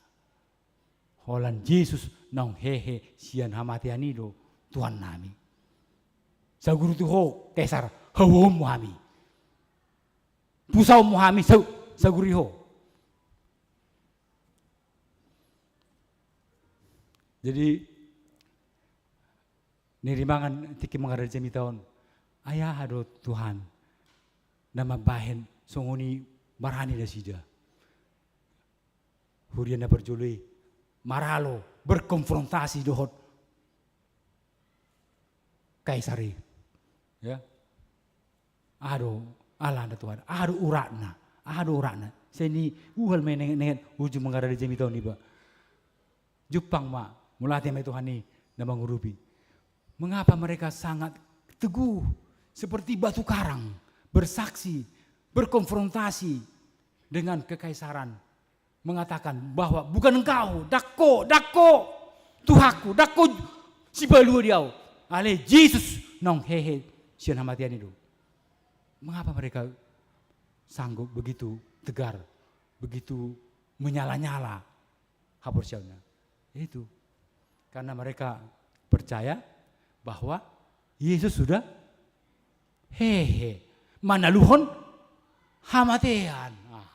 Holan Jesus naung hehe sian hamatean i do Tuhannami. Saguru tu ho, Kaisar, hauhommu hami. Pusaonmu hami, sa-, saguru i ho. Jadi, nirimangan tingki mangaraja jamita on, ai aha do Tuhan na mambahen songon i barani nasida. Huria na parjolo i maralo, berkonfrontasi dohot Kaisar i. Ya. Aha do alana Tuhan, aha do uratna, aha do uratna. Sai niuhal ma i nenget-nenget ujung mangaraja jamita on iba. Jumpang ma, mauliate ma i Tuhan i na mangurupi. Mengapa mereka sangat teguh seperti batu karang, bersaksi, berkonfrontasi dengan kekaisaran, mengatakan bahwa bukan engkau, ndang ho, ndang ho Tuhanku, ndang ho sipaluhon di ahu. Alai Jesus naung hehe sian hamatean i do. Mengapa mereka sanggup begitu tegar, begitu menyala-nyala haporseaonna? Ya itu. Karena mereka percaya bahwa Yesus sudah hehe manaluhon hamatean. Ah,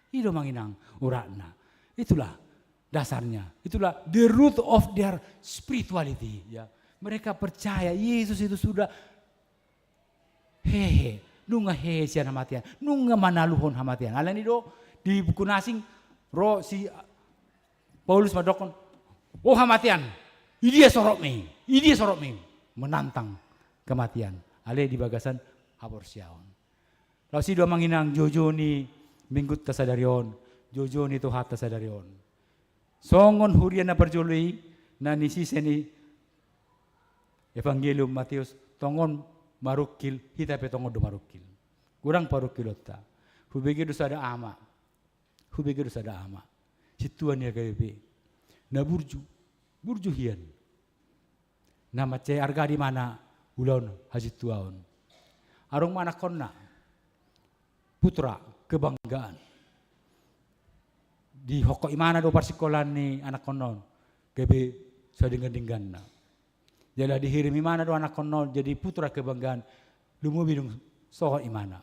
i do amang inang uratna. Itulah dasarnya. Itulah the root of their spirituality. Ya. Mereka percaya Yesus itu sudah hehe, nunga hehe sian hamatean, nunga manaluhon hamatean. Alani do di buku na asing ro si Paulus mandokkon, "O hamatean, idia soropmi, idia soropmi?" Menantang kematian. Alai di bagasan haporseaon. Laos i do amang inang joujou ni minggunta sadari on, joujou ni Tuhanta sadari on. Songon huria na parjolo i na nisise ni Evangelium Mateus, tongon marungkil, hita pe tongon do marungkil. Godang parungkilonta. Hubege do sada ama. Hubege do sada ama. Sintua ni H K B P. Na burju. Burju hian. Na mansai arga do imana ulaon hasintuaon. Adong ma anakkonna. Putra kebanggaan. Dihophop imana do parsikolaan ni anakkonna on gabe sadenggan-dengganna. Jala dihirim imana do anakkonna on jadi putra kebanggaan, lumobi dung sohot imana.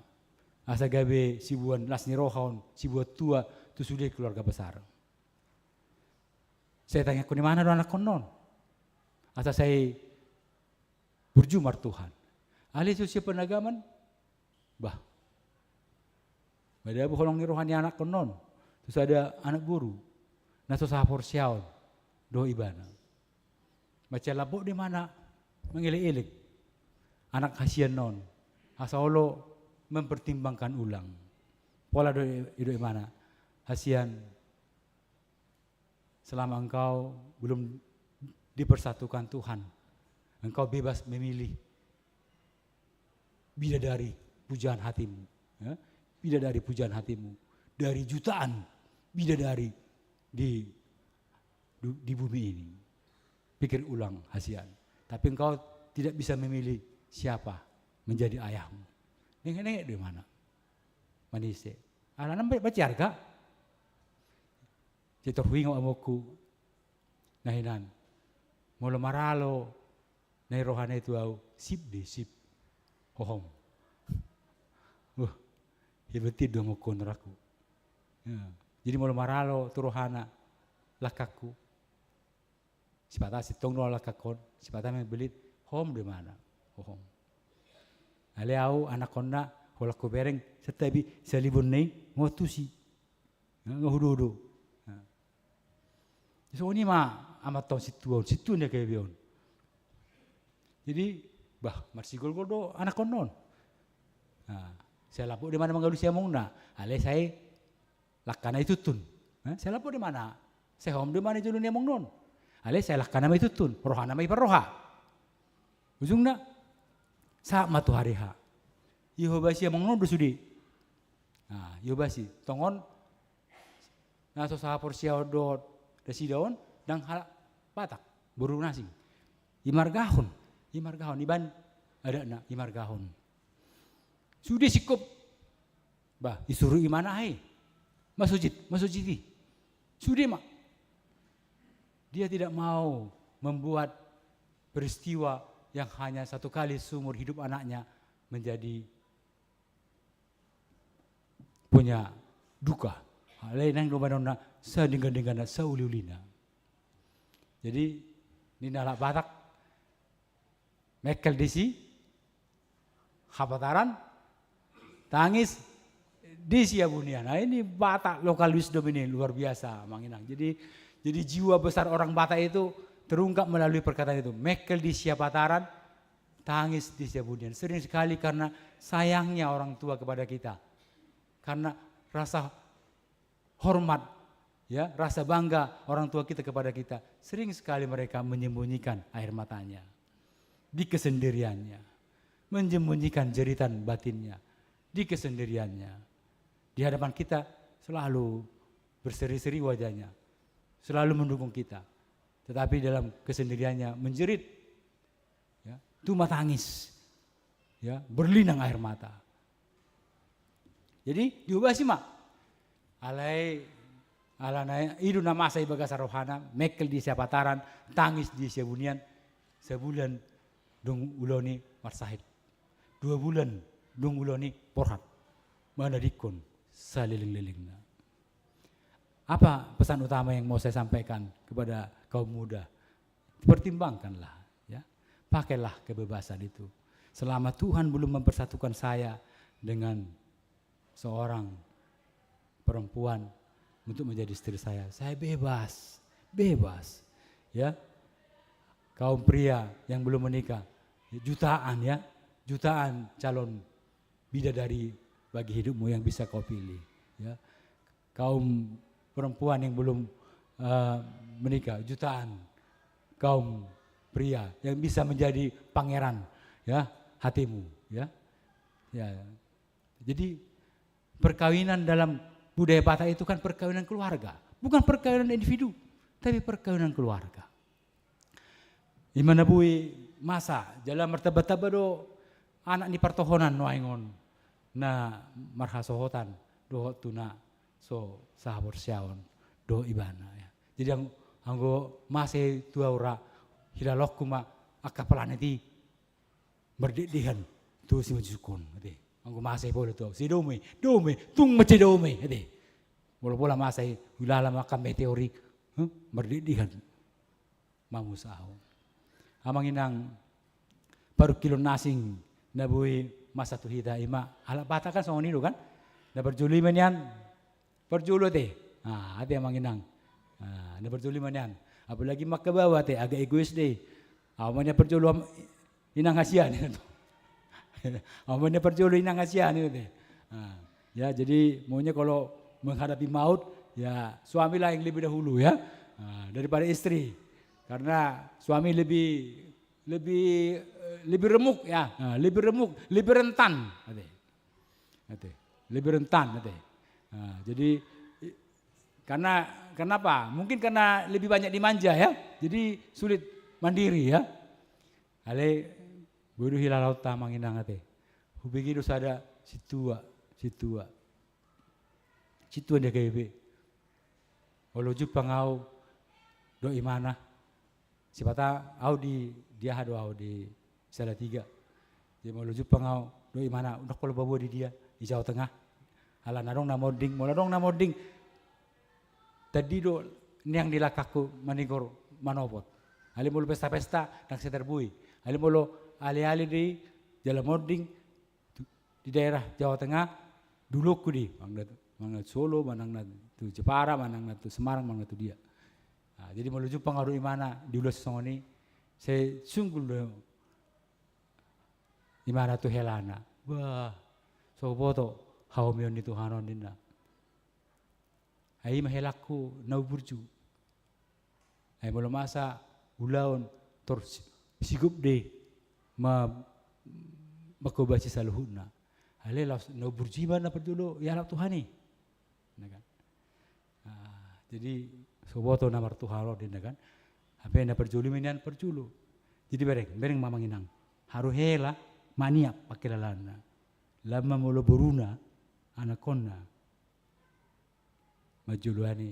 Asa gabe siboan las ni roha on, siboan tua tu sude keluarga besar. Sai tangiangkon imana do anakkonna on. Asa sai burju martuhan. Alai so sian panagaman, bah. Madabu holong ni roha ni anakkonna on tu sada anak boru na so sahaporseaon dohot ibana. Mansai lambok do imana mangelek-elek anak hasianna on, asa olo mempertimbangkan ulang. Pola do i, i do imana, hasian, selama engkau belum dipersatukan Tuhan, engkau bebas memilih bidadari pujaan hatimu, ya. Bidadari pujaan hatimu dari jutaan bidadari di, di bumi ini. Pikir ulang, hasian. Tapi engkau tidak bisa memilih siapa menjadi ayahmu. Nenget-nenget do imana manise. Alana mansai arga. Sai tor huingot amongku, na hinan. Molo maralo na i rohana i tu au, sip do i, sip. Hohom. Wah, hebat i do mangkon rohangku. Ya. Jadi molo maralo tu rohana langkangku, sipata sintong do langkangkon, sipata membelit, hohom do imana. Hohom. Alai au anakkonna, holan hubereng, santabi salibonna i, nga tusi. Nga hudodo. Nah. Songon i ma amanta on, sintua on, sintua ni H K B on. Jadi, bah, marsigolgol do anakkonna on. Nah, sai lapo do imana mangalusi amongna. Alai sai langkana i tuntun. Eh, sai lapo do imana. Sai hohom do imana i jolo ni amongna on. Alai sai langkana ma i tuntun. Rohana ma i parroha. Ujungna, sahat ma tu hari H. Ihobasi amongna on do sude. Nah, ihobasi. Tongon, na so sahaporseaon dohot nasida on, ndang halak Batak, boru na asing. Imargahon, imargahon, ibaen adatna, imargahon. Sude singkop. Bah, isuru imana i. Masojid, masojid i. Sude ma. Dia tidak mau membuat peristiwa yang hanya satu kali seumur hidup anaknya menjadi punya duka. Alai nang do baenonna sadenggan-dengganna, sauli-ulina. Jadi, ninna halak Batak, mengkel disi hapataran, tangis disi habunian. Nah, ini Batak local wisdom ini luar biasa, Amang Inang. Jadi, jadi jiwa besar orang Batak itu terungkap melalui perkataan itu. Mengkel disi hapataran, tangis disi habunian. Sering sekali karena sayangnya orang tua kepada kita. Karena rasa hormat, ya, rasa bangga orang tua kita kepada kita, sering sekali mereka menyembunyikan air matanya di kesendiriannya, menyembunyikan jeritan batinnya di kesendiriannya. Di hadapan kita selalu berseri-seri wajahnya, selalu mendukung kita, tetapi dalam kesendiriannya menjerit, ya, tumatangis, ya, berlinang air mata. Jadi, diobasi ma. Alai, alana i do na masa i bagasan rohana, mengkel disi hapataran, tangis disi habunian, sabulan dung ulaon i marsahit. Dua bulan dung ulaon i borhat. Manadingkon saleleng-lelengna. Apa pesan utama yang mau saya sampaikan kepada kaum muda? Pertimbangkanlah, ya. Pakailah kebebasan itu. Selama Tuhan belum mempersatukan saya dengan seorang perempuan untuk menjadi istri saya, saya bebas, bebas. Ya. Kaum pria yang belum menikah, jutaan, ya, jutaan calon bidadari bagi hidupmu yang bisa kau pilih, ya. Kaum perempuan yang belum, eh, menikah, jutaan kaum pria yang bisa menjadi pangeran, ya, hatimu, ya. Ya. Jadi, perkawinan dalam budaya Batak itu kan perkawinan keluarga, bukan perkawinan individu, tapi perkawinan keluarga. I ma na boi masa, jala martamba-tamba do anak ni partohonan nuaeng on na marhasohotan dohot tu na so sahaporseaon dohot ibana, ya. Jadi ang-, anggo masa i tu au ra, hilalaonku ma angka planet i mardekdehan tu simanjujung on, ate. Anggo masa i pola tu au, sidome, dome, tung ma sidome, ate. Molo pola masa i, hulala ma angka meteor i, huh? Mardekdehan mamusa au. Amang inang, parungkilon na asing na boi masa tu hita i ma, halak Batak kan songon i do kan? Na parjolo i ma nian, parjolo ate. Ah, ate amang inang. Ah, na parjolo i ma nian. Apalagi mangkabawa ate, agak egois do i. Au ma nian parjolo am-, inang hasian. Au ma nian parjolo inang hasian ate. Ah, ya, jadi maunya kalau menghadapi maut, ya suamilah yang lebih dahulu ya. Ah, daripada istri. Karena suami lebih, lebih, eh, lebih remuk ya. Ah, lebih remuk, lebih rentan ate. Ate. Lebih rentan, ate. Nah, jadi, i-, karena, kenapa? Mungkin karena lebih banyak dimanja, ya. Jadi, sulit mandiri, ya. Alai, boi do hilalaonta amang inang, ate. Hubege do sada sintua, sintua. Sintua ni H K B. Olo jumpang au dohot imana. Sipata au di, di aha do au di Salatiga. Jadi molo jumpang au dohot imana, ndang pola paboa di dia, di Jawa Tengah. Ala na adong na monding, molo adong na monding, tadi do nian di langkangku manigor manopot. Alai molo pesta-pesta, ndang sai tarbue. Alai molo ale-ale di jala monding, tu, di daerah Jawa Tengah, duluonku di, manang na tu, manang na tu Solo, manang na tu Jepara, manang na tu Semarang, manang na tu dia. Nah, jadi molo jumpang au dohot imana di ulaon songon i, sai sunggul do imana tu helana. Bah, so huboto hahomion ni Tuhan on ninna. Ai i ma helangku na umburju. Ai molo masa ulaon tor si-, sigop do i ma-, mangkobasi saluhutna. Alai laos na umburju i ma na parjolo ialap Tuhan i. Nah kan. Ah, jadi so huboto na martuhan on ninna kan. Hape na parjolo i ma nian parjolo. Jadi bereng, bereng ma amang inang. Haru hela maniap pangkilalaanna. Lam ma molo boruna, anakkonna manjoloani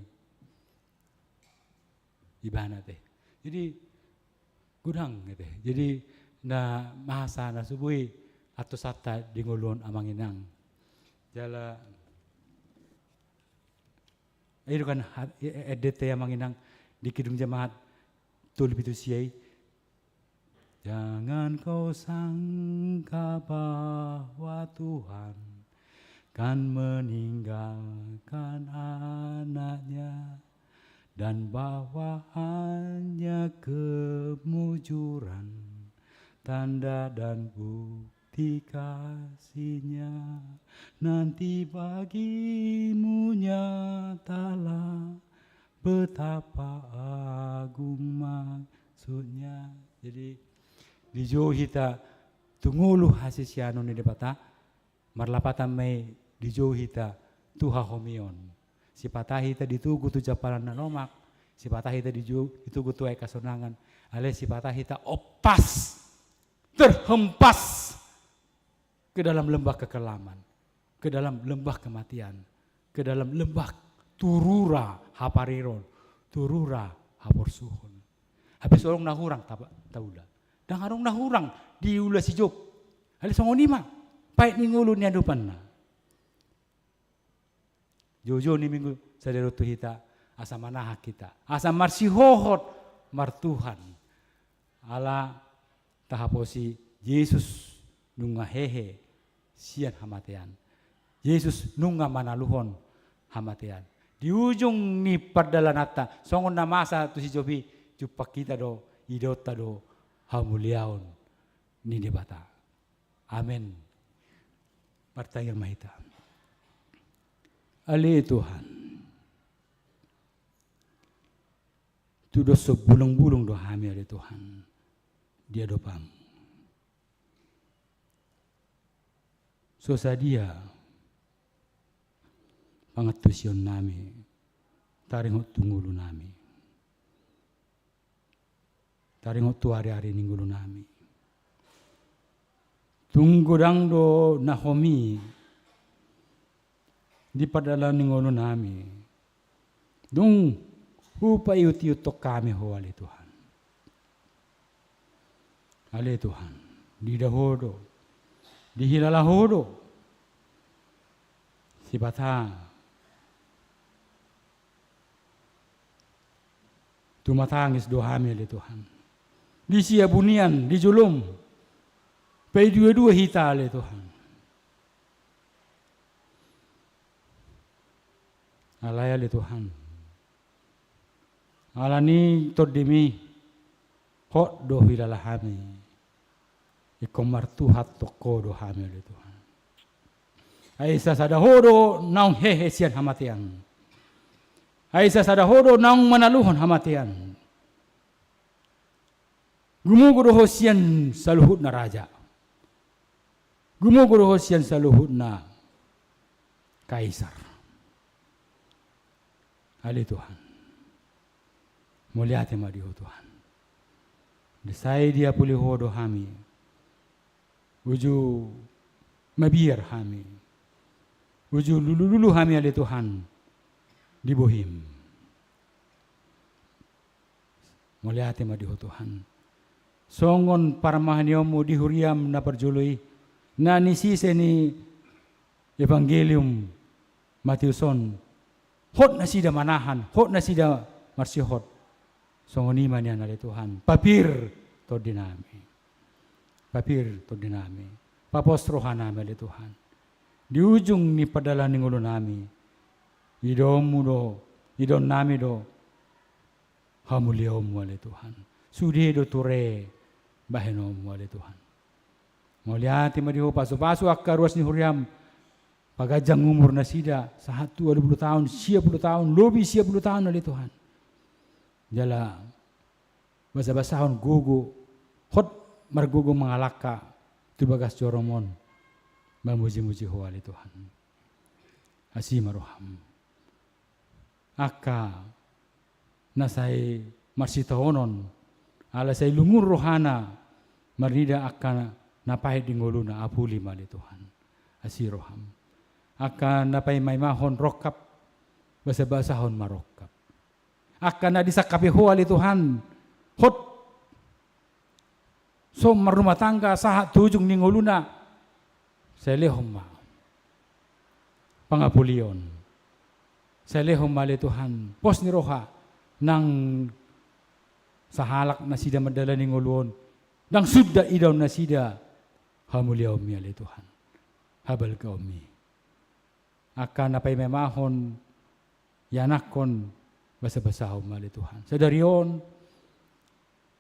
ibana te. Jadi godang ate. Jadi na masa na so boi antosanta di ngolu on amang inang. Jala i do kan ha-, e-, e-, endenta i amang inang di Kidung Jemaat tolu pitu sia i. Jangan kau sangka bahwa Tuhan kan meninggalkan anaknya, dan bahwa hanya kemujuran tanda dan bukti kasihnya. Nanti bagimu nyatalah betapa agung maksudnya. Jadi, dijou hita tu ngolu hasisianon ni Debata, marlapatan ma i dijou hita tu hahomion. Sipata hita ditugu tu jampalan na lomak, sipata hita dijou, ditugu tu aek hasonangan, alai sipata hita ompas, terhempas ke dalam lembah kekelaman, ke dalam lembah kematian, ke dalam lembah turura hapareron, turura haporsuhon. Hape so adong na hurang ta-, taula. Ndang adong na hurang diula si Job. Alai songon i ma paet ni ngolu ni adopanna. Joujou ni minggu sadari on tu hita, asa manahan hita, asa marsihohot martuhan. Ala tahaposi Jesus nunga hehe sian hamatean. Jesus nunga manaluhon hamatean. Di ujung ni pardalananta, songon na masa tu si Job i, jumpang hita do, idaonta do hamuliaon ni Debata. Amen. Martangiang ma hita. Ale Tuhan, tudos so bulung-bulung do hami ale Tuhan di adopanmu. So sadia pangantusion nami taringot tu ngolu nami. Taringot tu ari-ari ni ngolu nami. Tung godang do na homi di pardalanan ni ngolu nami. Dung hupaiut-iuthon hami ho ale Tuhan. Ale Tuhan, diida ho do, dihilala ho do. Sipata tumatangis do hami ale Tuhan. Di siabunian, di jolom. Paidua-dua hita ale Tuhan. Alai ale Tuhan. Ala ni tondimi, hot do huhilala hami. Ingkon martuhan tongko do hami ale Tuhan. Ai sasada ho do naung hehe sian hamatean. Ai sasada ho do naung manaluhon hamatean. Gumogo do ho sian saluhutna raja. Gumogo do ho sian saluhutna kaisar. Ale Tuhan. Mauliate ma di ho Tuhan. Sai diapuli ho do hami. Uju mabiar hami. Uju lulu-lulu hami ale Tuhan. Di bohim. Mauliate ma di Ho Tuhan. Songon parmahanionmu di huriam na parjolo i, na nisise ni Evangelium Mateus on, hot nasida manahan, hot nasida marsihot. Songon i ma nian ale Tuhan, papir tondinami. Papir tondinami. Papos rohanami ale Tuhan. Di ujung ni pardalanan ni ngolunami, idaonmu do, idaonnami do hamuliaonmu ale Tuhan. Sude do ture bahenonmu ale Tuhan. Mauliate ma di Ho, pasupasu angka ruas ni huriam, paganjang umur nasida, sahat tu ualu pulu taon, sia pulu taon, lobi sia pulu taon ale Tuhan. Jala basabasahon gogo, hot margogo mangalangka tu bagas jorom on, mamujimuji Ho ale Tuhan. Asi ma roham. Angka na sai marsitaonon, ala sai lungun rohana, marnida angka na paet di ngoluna, apuli ma ale Tuhan. Asi roham. Angka na paimaimahon rongkap, basabasahon ma rongkap. Angka na disangkapi Ho ale Tuhan, hot so marrumah tangga sahat tu ujung ni ngoluna, sai lehon ma pangapulion. Sai lehon ma ale Tuhan pos ni roha, nang sahalak nasida mandalani ngolu on, ndang suda idaon nasida hamuliaonmi ale Tuhan, habalgaonmi. Angka na paimaimahon, ianakhon, basabasahon ma ale Tuhan. Sadari on,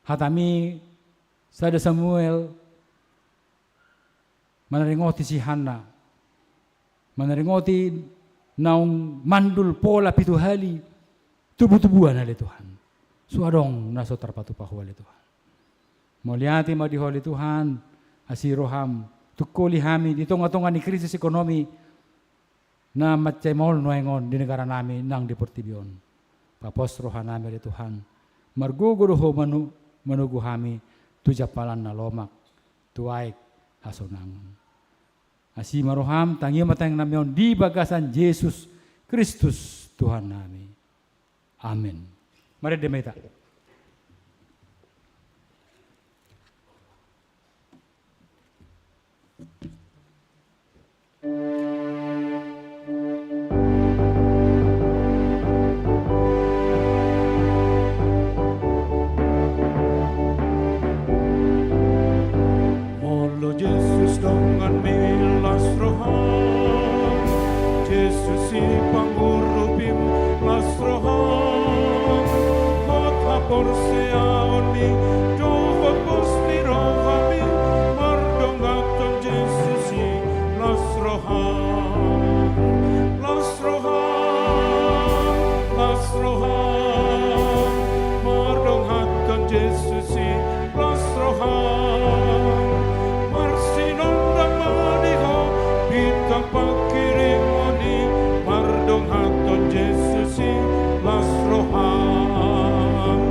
hatami sada Samuel manaringoti si Hanna, manaringoti naung mandul pola pitu hali, tubutubuan ale Tuhan. So adong na so tarpatupa Ho ale Tuhan. Mauliate ma di Ho ale Tuhan, asi roham, tungkoli hami di tongatonga ni krisis ekonomi na mansai maol nuaeng on di negaranami nang di portibi on. Papos rohanami ale Tuhan, margogo do Ho manu-, manogu hami tu jampalan na lomak, tu aek hasonangan. Asi ma roham, tangihon ma tangiangnami on di bagasan Jesus Kristus Tuhannami. Amen. Marende ma hita. Molo Jesus donganmi las roham, Jesus i pangurupim las roham, hot haporseaonmi dohot pos ni rohami, mardongankon Jesus i las roham, las roham, las roham, mardongankon Jesus i las roham, marsinondang ma di ho bintang pangkirimon i, mardongankon Jesus i las roham.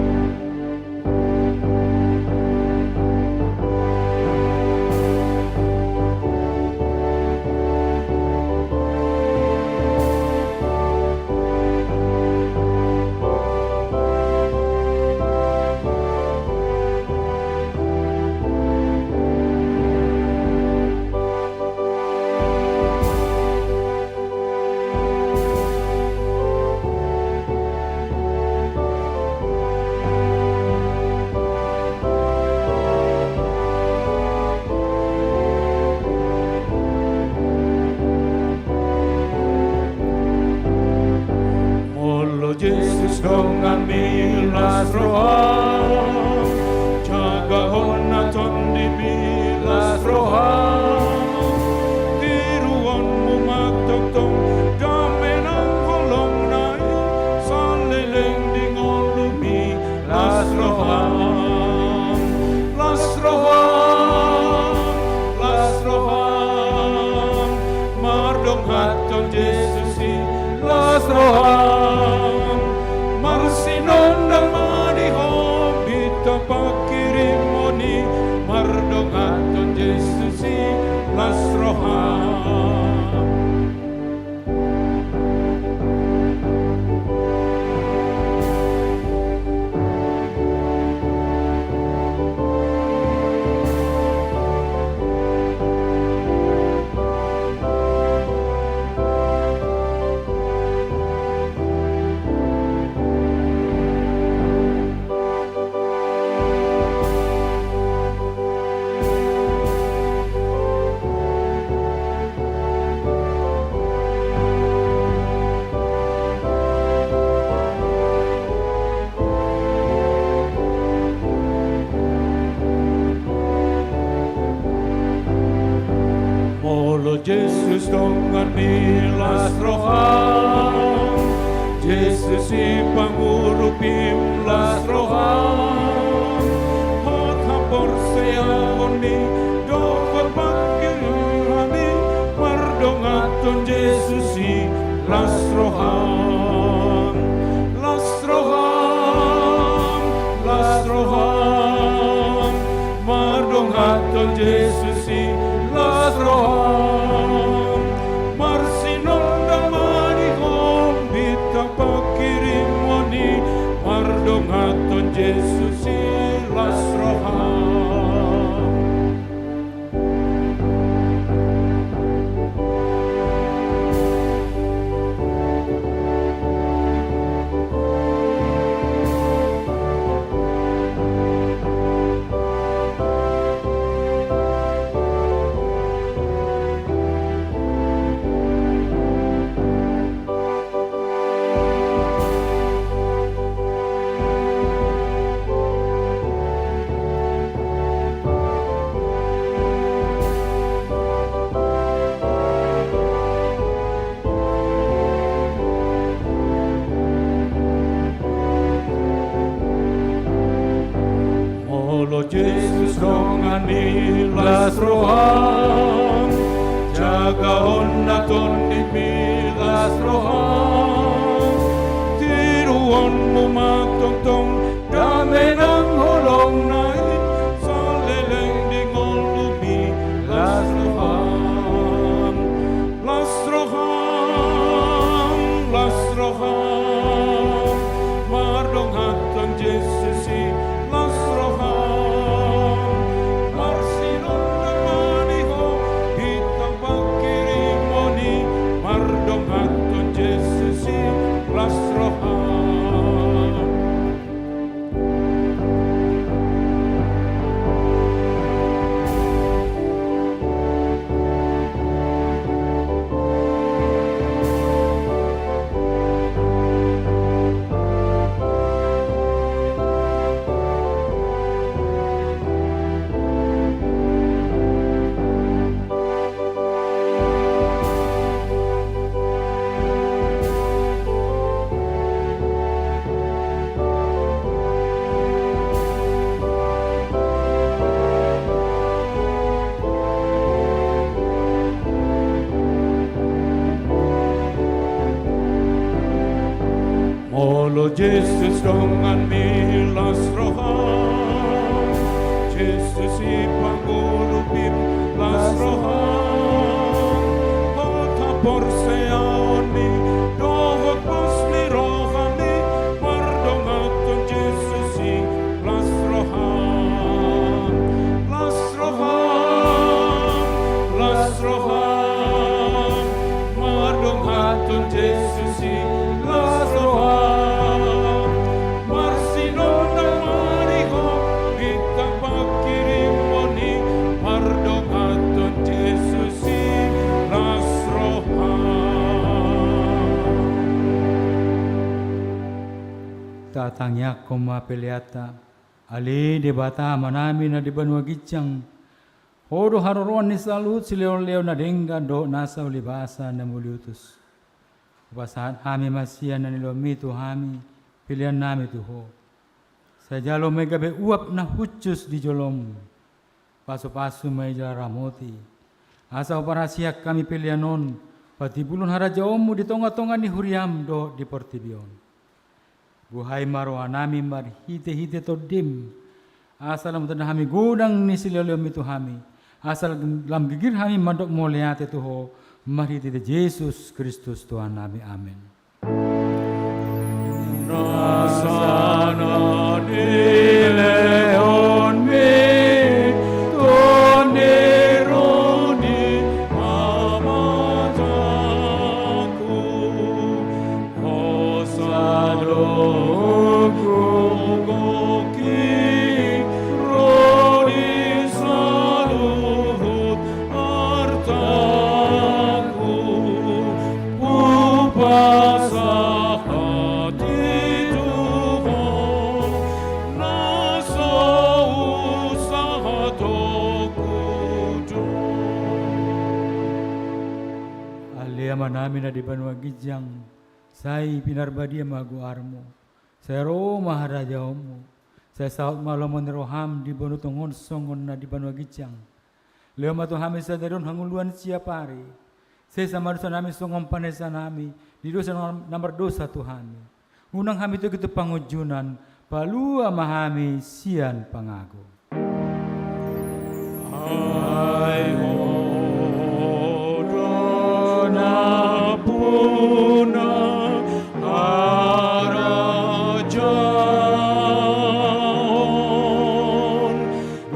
Molo Jesus donganmi las roham, jagahon na tondimi las roham, tiruonmu ma tongtong dame nang holongna i, saleleng di ngolumi las roham, las roham, las roham, mardongankon Jesus i las roham, marsinondang ma di ho bintang pangkirimon i, mardongankon Jesus i las roham. Jesus dongan ni las roham, Jesus sipangurupim las roham, hot haporseaon ni dohot pangkiringan ni mardongankon Jesus i las roham, las roham, las roham, mardongankon Jesus i las roham, marsinondang ma di ho bintang pangkirimon i, mardongankon Jesus i las roham. Molo Jesus dongan ni las roham, jagaon na tondimi las roham, tiruonmu ma tongtong dame nang holongna i, saleleng di ngolumi las roham, las roham, las roham, mardongankon Jesus i las roham, marsinondang ma di ho bintang pangkirimon i, mardongankon Jesus i las roham. Molo Jesus donganmi las roham, Jesus sipangurupim las roham, hot haporseaonmi dohot pos ni rohami mardongankon Jesus i las roham, las roham, las roham, mardongankon Jesus i las roham, marsinondang ma di ho bintang pangkirimon i mardongankon Jesus i las roham. Tatangiangkon ma peleanta. Ale Debata Amanami na di banua ginjang, Ho do haroroan ni saluhut silehonlehon na denggan dohot nasa ulibasa na muliutus. Hupasahat hami ma sian na nilehonmi tu hami peleannami tu Ho. Sai jalo ma i gabe uap na hushus di jolomu. Pasupasu ma i jala ramoti, asa huparasiak hami pelean on patimbulhon harajaonmu di tongatonga ni huriam dohot di portibi on. Buhai ma rohanami marhitehite Tondim, asa lam tanda hami godang ni silehonlehonmi tu hami, asa lam girgir hami mandok mauliate tu Ho marhitehite Jesus Kristus Tuhannami. Amen. Nasa na nilehonmi Tondi ro di hamataku, hosa do gokhon ro di saluhut artaku, hupasahat i tu Amanami na di banua ginjang, sai pinarbadia ma goarmu. Sai ro ma harajaonmu. Sai saut ma lomo ni roham di banua tonga on songon na di banua ginjang. Lehon ma tu hami sadari on hangoluan siapari. Sesa ma dosanami songon panesanami di dosa na mardosa tu hami. Unang hami togihon tu pangunjunan, palua ma hami sian pangago. Ai ho do nampuna harajaon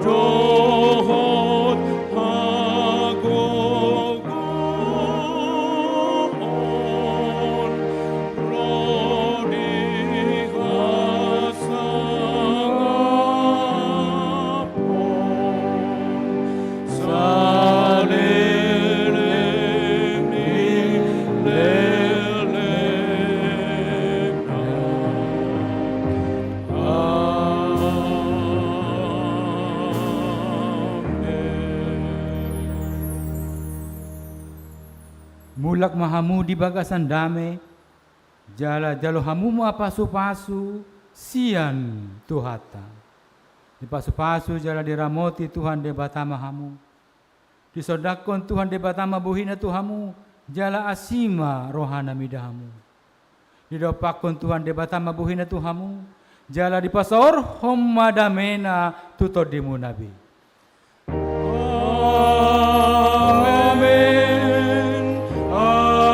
dohot hagogoon ro di hasangapon saleleng ni lelengna. Amen. Mulak ma hamu di bagasan dame, jala jalo hamu ma pasupasu sian Tuhanta. Dipasupasu jala diramoti Tuhan Debata ma hamu. Disondangkon Tuhan Debata ma bohina tu hamu, jala asi ma rohana mida hamu. Didompakkon Tuhan Debata ma bohina tu hamu, jala dipasaorhon ma damena tu tondimuna be. Amen. Amen.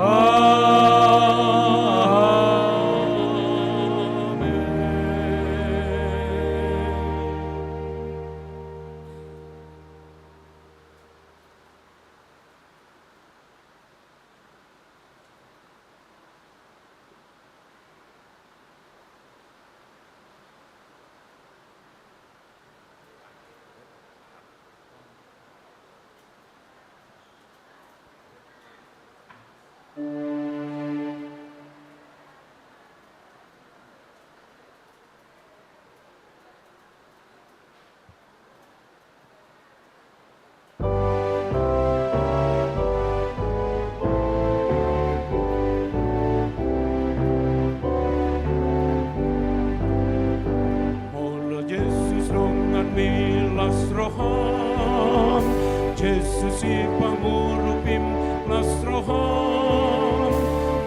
Amen. Molo Jesus donganmi las roham, Jesus i pangurupim las roham,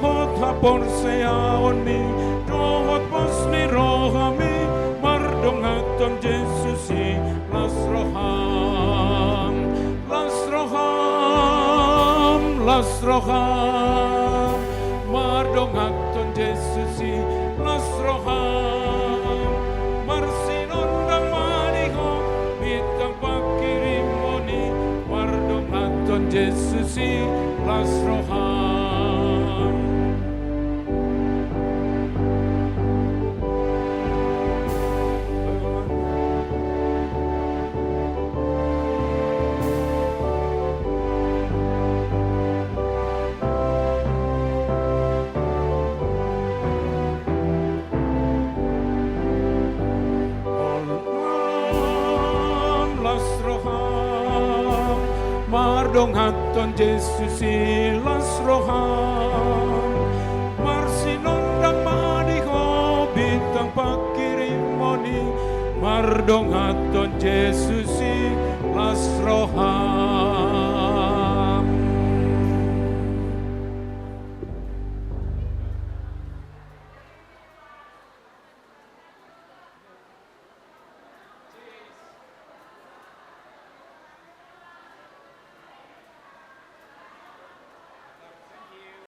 hot haporseaonmi dohot pos ni rohami, mardonganhon Jesus i las roham, las roham, las roham, mardonganhon Jesus i las roham, marsinondang ma di ho bintang pangkirimon i, mardonganhon Jesus i las roham. Las roham, mardonganhon Jesus i las roham, marsinondang ma di ho bintang pangkirimon i, mardonganhon Jesus i las roham.